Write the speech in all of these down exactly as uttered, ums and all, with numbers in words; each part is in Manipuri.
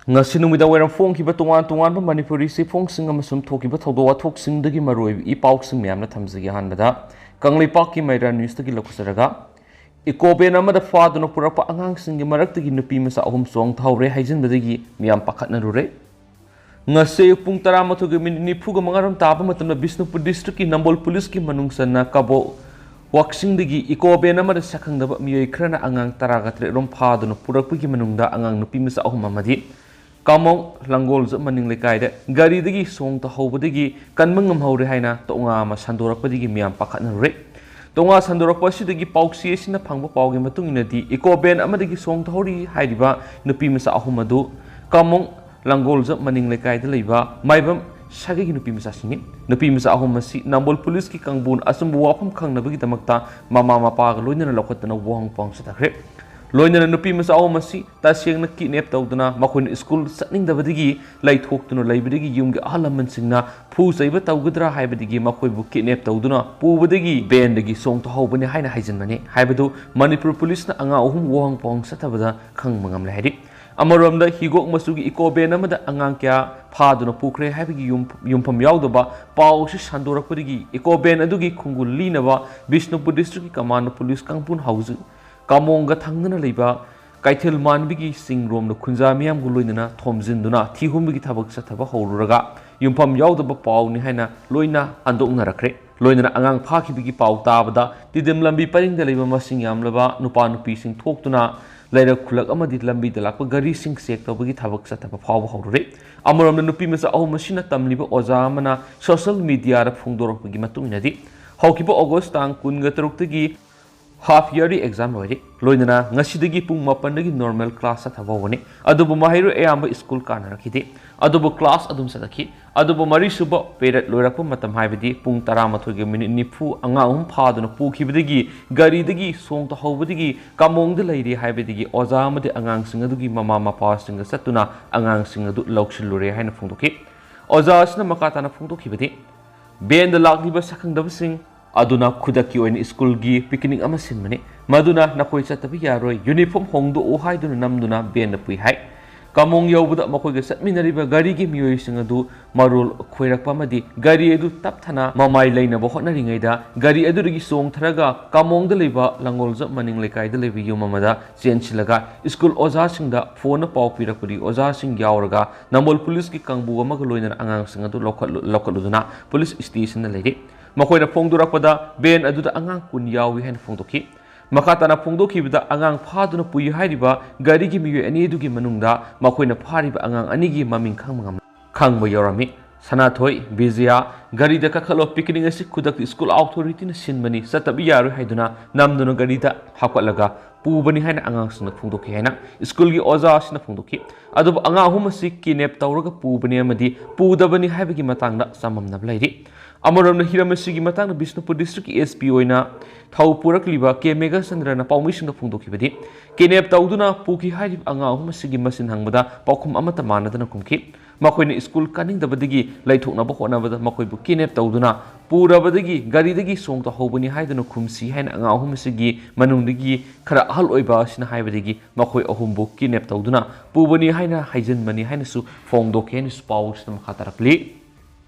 ꯉꯁꯤ ꯅꯨꯃꯤꯗꯥꯡ ꯋꯥꯏꯔꯝ ꯐꯣꯡꯈꯤꯕ ꯇꯣꯉꯥꯟ ꯇꯣꯉꯥꯟꯕ ꯃꯅꯤꯄꯨꯔꯤ ꯆꯦꯐꯣꯡꯁꯤꯡ ꯑꯃꯁꯨꯡ ꯊꯣꯛꯈꯤꯕ ꯊꯧꯗꯣꯛ ꯋꯥꯊꯣꯛꯁꯤꯡꯗꯒꯤ ꯃꯔꯨꯑꯣꯏꯕ ꯏ ꯄꯥꯎꯁꯤꯡ ꯃꯌꯥꯝꯅ ꯊꯝꯖꯒꯦ꯫ ꯑꯍꯥꯟꯕꯗ ꯀꯪꯂꯩꯄꯥꯛꯀꯤ ꯃꯩꯔꯥ ꯅ꯭ꯌꯨꯁꯇꯒꯤ ꯂꯧꯈꯠꯆꯔꯒ, ꯏꯀꯣ ꯚꯦꯟ ꯑꯃꯗ ꯐꯥꯗꯨꯅ ꯄꯨꯔꯛꯄ ꯑꯉꯥꯡꯁꯤꯡꯒꯤ ꯃꯔꯛꯇꯒꯤ ꯅꯨꯄꯤ ꯃꯆꯥ ꯑꯍꯨꯝ ꯆꯣꯡꯊꯍꯧꯔꯦ ꯍꯥꯏꯖꯤꯟꯕꯗꯒꯤ ꯃꯤꯌꯥꯝ ꯄꯥꯈꯠꯅꯔꯨꯔꯦ꯫ ꯉꯁꯤ ꯑꯌꯨꯛ ꯄꯨꯡ ꯇꯔꯥꯃꯥꯊꯣꯏꯒꯤ ꯃꯤꯅꯤꯠ ꯅꯤꯐꯨꯒ ꯃꯉꯥꯔꯣꯝ ꯇꯥꯕ ꯃꯇꯝꯗ ꯕꯤꯁꯅꯨꯄꯨꯔ ꯗꯤꯁꯇ꯭ꯔꯤꯛꯀꯤ ꯅꯝꯕꯣꯜ ꯄꯨꯂꯤꯁꯀꯤ ꯃꯅꯨꯡ ꯆꯟꯅ ꯀꯕꯣꯛ ꯋꯥꯛꯆꯤꯡꯗꯒꯤ ꯏꯀꯣ ꯚꯦꯟ ꯑꯃꯗ ꯁꯛꯈꯪꯗꯕ ꯃꯤꯑꯣꯏ ꯈꯔꯅ ꯑꯉꯥꯡ ꯇꯔꯥꯒ ꯇꯔꯦꯠ ꯔꯣꯝ ꯐꯥꯗꯨꯅ ꯄꯨꯔꯛꯄꯒꯤ ꯃꯅꯨꯡꯗ ꯑꯉꯥꯡ ꯅꯨꯄꯤ ꯃꯆꯥ ꯑꯍꯨꯝ ꯑꯃꯗꯤ ꯀꯥꯃꯣꯡ ꯂꯪꯒꯣꯜꯖ ꯃꯅꯤꯡ ꯂꯩꯀꯥꯏꯗ ꯒꯥꯔꯤꯗꯒꯤ ꯁꯣꯡ ꯇꯥꯍꯧꯕꯗꯒꯤ ꯀꯟꯕ ꯉꯝꯍꯧꯔꯦ ꯍꯥꯏꯅ ꯇꯣꯉꯥ ꯑꯃ ꯁꯟꯗꯣꯔꯛꯄꯗꯒꯤ ꯃꯤꯌꯥꯝ ꯄꯥꯈꯠꯅꯔꯨꯔꯦ꯫ ꯇꯣꯉꯥ ꯁꯟꯗꯣꯔꯛꯄ ꯑꯁꯤꯗꯒꯤ ꯄꯥꯎꯆꯦ ꯑꯁꯤꯅ ꯐꯪꯕ ꯄꯥꯎꯒꯤ ꯃꯇꯨꯡ ꯏꯟꯅꯗꯤ, ꯏꯀꯣ ꯚꯦꯟ ꯑꯃꯗꯒꯤ ꯁꯣꯡ ꯊꯧꯔꯤ ꯍꯥꯏꯔꯤꯕ ꯅꯨꯄꯤ ꯃꯆꯥ ꯑꯍꯨꯝ ꯑꯗꯨ ꯀꯥꯃꯣꯡ ꯂꯪꯒꯣꯜꯖ ꯃꯅꯤꯡ ꯂꯩꯀꯥꯏꯗ ꯂꯩꯕ ꯃꯥꯏꯕꯝ ꯁꯥꯒꯩꯒꯤ ꯅꯨꯄꯤ ꯃꯆꯥꯁꯤꯡꯅꯤ꯫ ꯅꯨꯄꯤ ꯃꯆꯥ ꯑꯍꯨꯝ ꯑꯁꯤ ꯅꯝꯕꯣꯜ ꯄꯨꯂꯤꯁꯀꯤ ꯀꯥꯡꯕꯨꯅ ꯑꯆꯨꯝꯕ ꯋꯥꯐꯝ ꯈꯪꯅꯕꯒꯤꯗꯃꯛꯇ ꯃꯃꯥ ꯃꯄꯥꯒ ꯂꯣꯏꯅꯅ ꯂꯧꯈꯠꯇꯨꯅ ꯋꯥꯍꯪ ꯄꯥꯎꯍꯪ ꯆꯠꯊꯈ꯭ꯔꯦ꯫ ꯂꯣꯏꯅꯅ ꯅꯨꯄꯤ ꯃꯆꯥ ꯑꯍꯨꯝ ꯑꯁꯤ ꯇꯁꯦꯡꯅ ꯀꯤꯗꯅꯦꯞ ꯇꯧꯗꯨꯅ ꯃꯈꯣꯏꯅ ꯁ꯭ꯀꯨꯜ ꯆꯠꯅꯤꯡꯗꯕꯗꯒꯤ ꯂꯩꯊꯣꯛꯇꯨꯅ ꯂꯩꯕꯗꯒꯤ ꯌꯨꯝꯒꯤ ꯑꯍꯜ ꯂꯃꯟꯁꯤꯡꯅ ꯐꯨ ꯆꯩꯕ ꯇꯧꯒꯗ꯭ꯔꯥ ꯍꯥꯏꯕꯗꯒꯤ ꯃꯈꯣꯏꯕꯨ ꯀꯤꯗꯅꯦꯞ ꯇꯧꯗꯨꯅ ꯄꯨꯕꯗꯒꯤ ꯚꯦꯟꯗꯒꯤ ꯁꯣꯡꯊꯍꯧꯕꯅꯤ ꯍꯥꯏꯅ ꯍꯥꯏꯖꯤꯟꯕꯅꯤ ꯍꯥꯏꯕꯗꯨ ꯃꯅꯤꯄꯨꯔ ꯄꯨꯂꯤꯁꯅ ꯑꯉꯥꯡ ꯑꯍꯨꯝ ꯋꯥꯍꯪ ꯄꯥꯎꯍꯪ ꯆꯠꯊꯕꯗ ꯈꯪꯕ ꯉꯝꯂꯦ꯫ ꯍꯥꯏꯗꯤ, ꯑꯃꯔꯣꯝꯗ ꯍꯤꯒꯣꯛ ꯃꯆꯨꯒꯤ ꯏꯀꯣ ꯚꯦꯟ ꯑꯃꯗ ꯑꯉꯥꯡ ꯀꯌꯥ ꯐꯥꯗꯨꯅ ꯄꯨꯈ꯭ꯔꯦ ꯍꯥꯏꯕꯒꯤ ꯌꯨꯝ-, ꯌꯨꯝꯐꯝ ꯌꯥꯎꯗꯕ ꯄꯥꯎ ꯑꯁꯤ ꯁꯟꯗꯣꯔꯛꯄꯗꯒꯤ ꯏꯀꯣ ꯚꯦꯟ ꯑꯗꯨꯒꯤ ꯈꯣꯡꯒꯨꯜ ꯂꯤꯅꯕ ꯕꯤꯁꯅꯨꯄꯨꯔ ꯗꯤꯁꯇ꯭ꯔꯤꯛꯀꯤ ꯀꯃꯥꯟꯗꯣ ꯄꯨꯂꯤꯁ ꯀꯥꯡꯕꯨꯅ ꯍꯧꯖꯤꯛ ꯀꯥꯃꯣꯡꯒ ꯊꯪꯅꯅ ꯂꯩꯕ ꯀꯩꯊꯦꯜ ꯃꯥꯟꯕꯤꯒꯤ ꯆꯤꯡꯔꯣꯝꯗ ꯈꯨꯟꯖꯥ ꯃꯤꯌꯥꯝꯒ ꯂꯣꯏꯅꯅ ꯊꯣꯝꯖꯤꯟꯗꯨꯅ ꯊꯤꯍꯨꯝꯕꯒꯤ ꯊꯕꯛ ꯆꯠꯊꯕ ꯍꯧꯔꯨꯔꯒ ꯌꯨꯝꯐꯝ ꯌꯥꯎꯗꯕ ꯄꯥꯎꯅꯤ ꯍꯥꯏꯅ ꯂꯣꯏꯅ ꯍꯟꯗꯣꯛꯅꯔꯛꯈ꯭ꯔꯦ꯫ ꯂꯣꯏꯅꯅ ꯑꯉꯥꯡ ꯐꯥꯈꯤꯕꯒꯤ ꯄꯥꯎ ꯇꯥꯕꯗ ꯇꯤꯗꯤꯝ ꯂꯝꯕꯤ ꯄꯔꯤꯡꯗ ꯂꯩꯕ ꯃꯁꯤꯡ ꯌꯥꯝꯂꯕ ꯅꯨꯄꯥ ꯅꯨꯄꯤꯁꯤꯡ ꯊꯣꯛꯇꯨꯅ ꯂꯩꯔꯛ ꯈꯨꯜꯂꯛ ꯑꯃꯗꯤ ꯂꯝꯕꯤꯗ ꯂꯥꯛꯄ ꯒꯥꯔꯤꯁꯤꯡ ꯆꯦꯛ ꯇꯧꯕꯒꯤ ꯊꯕꯛ ꯆꯠꯊꯕ ꯐꯥꯎꯕ ꯍꯧꯔꯨꯔꯦ꯫ ꯑꯃꯔꯣꯝꯗ ꯅꯨꯄꯤ ꯃꯆꯥ ꯑꯍꯨꯝ ꯑꯁꯤꯅ ꯇꯝꯂꯤꯕ ꯑꯣꯖꯥ ꯑꯃꯅ ꯁꯣꯁꯤꯌꯦꯜ ꯃꯤꯗꯤꯌꯥꯗ ꯐꯣꯡꯗꯣꯔꯛꯄꯒꯤ ꯃꯇꯨꯡ ꯏꯟꯅꯗꯤ, ꯍꯧꯈꯤꯕ ꯑꯣꯒꯁ ꯇꯥꯡ ꯀꯨꯟꯒ ꯇꯔꯨꯛꯇꯒꯤ ꯍꯥꯐ ꯏꯌꯔꯂꯤ ꯑꯦꯛꯖꯥꯝ ꯂꯣꯏꯔꯦ꯫ ꯂꯣꯏꯅꯅ ꯉꯁꯤꯗꯒꯤ ꯄꯨꯡ ꯃꯥꯄꯟꯗꯒꯤ ꯅꯣꯔꯃꯦꯜ ꯀ꯭ꯂꯥꯁ ꯆꯠꯊꯕ ꯍꯧꯒꯅꯤ꯫ ꯑꯗꯨꯕꯨ ꯃꯍꯩꯔꯣꯏ ꯑꯌꯥꯝꯕ ꯁ꯭ꯀꯨꯜ ꯀꯥꯅꯔꯛꯈꯤꯗꯦ꯫ ꯑꯗꯨꯕꯨ ꯀ꯭ꯂꯥꯁ ꯑꯗꯨꯝ ꯆꯠꯂꯛꯈꯤ꯫ ꯑꯗꯨꯕꯨ ꯃꯔꯤꯁꯨꯕ ꯄꯦꯔꯦꯗ ꯂꯣꯏꯔꯛꯄ ꯃꯇꯝ, ꯍꯥꯏꯕꯗꯤ ꯄꯨꯡ ꯇꯔꯥꯃꯥꯊꯣꯏꯒꯤ ꯃꯤꯅꯤꯠ ꯅꯤꯐꯨ, ꯑꯉꯥꯡ ꯑꯍꯨꯝ ꯐꯥꯗꯨꯅ ꯄꯨꯈꯤꯕꯗꯒꯤ ꯒꯥꯔꯤꯗꯒꯤ ꯁꯣꯡ ꯇꯥꯍꯧꯕꯗꯒꯤ ꯀꯥꯃꯣꯡꯗ ꯂꯩꯔꯤ ꯍꯥꯏꯕꯗꯒꯤ ꯑꯣꯖꯥ ꯑꯃꯗꯤ ꯑꯉꯥꯡꯁꯤꯡ ꯑꯗꯨꯒꯤ ꯃꯃꯥ ꯃꯄꯥꯁꯤꯡꯒ ꯆꯠꯇꯨꯅ ꯑꯉꯥꯡꯁꯤꯡ ꯑꯗꯨ ꯂꯧꯁꯤꯜꯂꯨꯔꯦ ꯍꯥꯏꯅ ꯐꯣꯡꯗꯣꯛꯈꯤ꯫ ꯑꯣꯖꯥ ꯑꯁꯤꯅ ꯃꯈꯥ ꯇꯥꯅ ꯐꯣꯡꯗꯣꯛꯈꯤꯕꯗꯤ, ꯚꯦꯟꯗ ꯂꯥꯛꯂꯤꯕ ꯁꯛꯈꯪꯗꯕꯁꯤꯡ ꯑꯗꯨꯅ ꯈꯨꯗꯛꯀꯤ ꯑꯣꯏꯅ ꯁ꯭ꯀꯨꯜꯒꯤ ꯄꯤꯛꯅꯤꯛ ꯑꯃ ꯁꯤꯟꯕꯅꯤ꯫ ꯃꯗꯨꯅ ꯅꯈꯣꯏ ꯆꯠꯇꯕ ꯌꯥꯔꯣꯏ, ꯌꯨꯅꯤꯐꯣꯔꯝ ꯍꯣꯡꯗꯣꯛꯎ ꯍꯥꯏꯗꯨꯅ ꯅꯝꯗꯨꯅ ꯚꯦꯟꯗ ꯄꯨꯏ ꯍꯥꯏ꯫ ꯀꯥꯃꯣꯡ ꯌꯧꯕꯗ ꯃꯈꯣꯏꯒ ꯆꯠꯃꯤꯟꯅꯔꯤꯕ ꯒꯥꯔꯤꯒꯤ ꯃꯤꯑꯣꯏꯁꯤꯡ ꯑꯗꯨ ꯃꯔꯣꯜ ꯈꯣꯏꯔꯛꯄ ꯑꯃꯗꯤ ꯒꯥꯔꯤ ꯑꯗꯨ ꯇꯞꯊꯅ ꯃꯃꯥꯏ ꯂꯩꯅꯕ ꯍꯣꯠꯅꯔꯤꯉꯩꯗ ꯒꯥꯔꯤ ꯑꯗꯨꯗꯒꯤ ꯆꯣꯡꯊꯔꯒ ꯀꯥꯃꯣꯡꯗ ꯂꯩꯕ ꯂꯪꯒꯣꯜꯖꯝ ꯃꯅꯤꯡ ꯂꯩꯀꯥꯏꯗ ꯂꯩꯕ ꯌꯨꯝ ꯑꯃꯗ ꯆꯦꯟꯁꯤꯜꯂꯒ ꯁ꯭ꯀꯨꯜ ꯑꯣꯖꯥꯁꯤꯡꯗ ꯐꯣꯟꯅ ꯄꯥꯎ ꯄꯤꯔꯛꯄꯗꯒꯤ ꯑꯣꯖꯥꯁꯤꯡ ꯌꯥꯎꯔꯒ ꯅꯝꯕꯣꯜ ꯄꯨꯂꯤꯁꯀꯤ ꯀꯥꯡꯕꯨ ꯑꯃꯒ ꯂꯣꯏꯅꯅ ꯑꯉꯥꯡꯁꯤꯡ ꯑꯗꯨ ꯂꯧꯈꯠꯂꯨ-, ꯂꯧꯈꯠꯂꯨꯗꯨꯅ ꯄꯨꯂꯤꯁ ꯁ꯭ꯇꯦꯁꯟꯗ ꯂꯩꯔꯤ꯫ ꯃꯈꯣꯏꯅ ꯐꯣꯡꯗꯣꯔꯛꯄꯗ ꯚꯦꯟ ꯑꯗꯨꯗ ꯑꯉꯥꯡ ꯀꯨꯟ ꯌꯥꯎꯏ ꯍꯥꯏꯅ ꯐꯣꯡꯗꯣꯛꯈꯤ꯫ ꯃꯈꯥ ꯇꯥꯅ ꯐꯣꯡꯗꯣꯛꯈꯤꯕꯗ, ꯑꯉꯥꯡ ꯐꯥꯗꯨꯅ ꯄꯨꯏ ꯍꯥꯏꯔꯤꯕ ꯒꯥꯔꯤꯒꯤ ꯃꯤꯑꯣꯏ ꯑꯅꯤ ꯑꯗꯨꯒꯤ ꯃꯅꯨꯡꯗ ꯃꯈꯣꯏꯅ ꯐꯥꯔꯤꯕ ꯑꯉꯥꯡ ꯑꯅꯤꯒꯤ ꯃꯃꯤꯡ ꯈꯪꯕ ꯉꯝꯂꯦ꯫ ꯈꯪꯕ ꯌꯥꯎꯔꯝꯃꯤ꯫ ꯁꯅꯥꯊꯣꯏ, ꯕꯤꯖꯌꯥ, ꯒꯥꯔꯤꯗ ꯀꯥꯈꯠꯂꯣ, ꯄꯤꯛꯅꯤꯛ ꯑꯁꯤ ꯈꯨꯗꯛꯇ ꯁ꯭ꯀꯨꯜ ꯑꯣꯊꯣꯔꯤꯇꯤꯅ ꯁꯤꯟꯕꯅꯤ, ꯆꯠꯇꯕ ꯌꯥꯔꯣꯏ ꯍꯥꯏꯗꯨꯅ ꯅꯝꯗꯨꯅ ꯒꯥꯔꯤꯗ ꯍꯥꯞꯀꯠꯂꯒ ꯄꯨꯕꯅꯤ ꯍꯥꯏꯅ ꯑꯉꯥꯡꯁꯤꯡꯅ ꯐꯣꯡꯗꯣꯛꯈꯤ ꯍꯥꯏꯅ ꯁ꯭ꯀꯨꯜꯒꯤ ꯑꯣꯖꯥ ꯑꯁꯤꯅ ꯐꯣꯡꯗꯣꯛꯈꯤ꯫ ꯑꯗꯨꯕꯨ ꯑꯉꯥꯡ ꯑꯍꯨꯝ ꯑꯁꯤ ꯀꯤꯗꯅꯦꯞ ꯇꯧꯔꯒ ꯄꯨꯕꯅꯤ ꯑꯃꯗꯤ ꯄꯨꯗꯕꯅꯤ ꯍꯥꯏꯕꯒꯤ ꯃꯇꯥꯡꯗ ꯆꯃꯝꯅꯕ ꯂꯩꯔꯤ꯫ ꯑꯃꯔꯣꯝꯗ ꯍꯤꯔꯝ ꯑꯁꯤꯒꯤ ꯃꯇꯥꯡꯗ ꯕꯤꯁꯅꯨꯄꯨꯔ ꯗꯤꯁꯇ꯭ꯔꯤꯛꯀꯤ ꯑꯦꯁ ꯄꯤ ꯑꯣꯏꯅ ꯊꯧ ꯄꯨꯔꯛꯂꯤꯕ ꯀꯦ ꯃꯦꯘꯆꯟꯗ꯭ꯔꯅ ꯄꯥꯎꯃꯤꯁꯤꯡꯗ ꯐꯣꯡꯗꯣꯛꯈꯤꯕꯗꯤ, ꯀꯤꯗꯅꯦꯞ ꯇꯧꯗꯨꯅ ꯄꯨꯈꯤ ꯍꯥꯏꯔꯤꯕ ꯑꯉꯥꯡ ꯑꯍꯨꯝ ꯑꯁꯤꯒꯤ ꯃꯆꯤꯟ ꯍꯪꯕꯗ ꯄꯥꯎꯈꯨꯝ ꯑꯃꯠꯇ ꯃꯥꯟꯅꯗꯅ ꯈꯨꯝꯈꯤ꯫ ꯃꯈꯣꯏꯅ ꯁ꯭ꯀꯨꯜ ꯀꯥꯅꯤꯡꯗꯕꯗꯒꯤ ꯂꯩꯊꯣꯛꯅꯕ ꯍꯣꯠꯅꯕꯗ ꯃꯈꯣꯏꯕꯨ ꯀꯤꯗꯅꯦꯞ ꯇꯧꯗꯨꯅ ꯄꯨꯔꯕꯗꯒꯤ ꯒꯥꯔꯤꯗꯒꯤ ꯆꯣꯡꯊꯍꯧꯕꯅꯤ ꯍꯥꯏꯗꯨꯅ ꯈꯨꯝꯁꯤ ꯍꯥꯏꯅ ꯑꯉꯥꯡ ꯑꯍꯨꯝ ꯑꯁꯤꯒꯤ ꯃꯅꯨꯡꯗꯒꯤ ꯈꯔ ꯑꯍꯜ ꯑꯣꯏꯕ ꯑꯁꯤꯅ ꯍꯥꯏꯕꯗꯒꯤ ꯃꯈꯣꯏ ꯑꯍꯨꯝꯕꯨ ꯀꯤꯗꯅꯦꯞ ꯇꯧꯗꯨꯅ ꯄꯨꯕꯅꯤ ꯍꯥꯏꯅ ꯍꯥꯏꯖꯤꯟꯕꯅꯤ ꯍꯥꯏꯅꯁꯨ ꯐꯣꯡꯗꯣꯛꯈꯤ ꯍꯥꯏꯅꯁꯨ ꯄꯥꯎ ꯑꯁꯤꯗ ꯃꯈꯥ ꯇꯥꯔꯛꯂꯤ꯫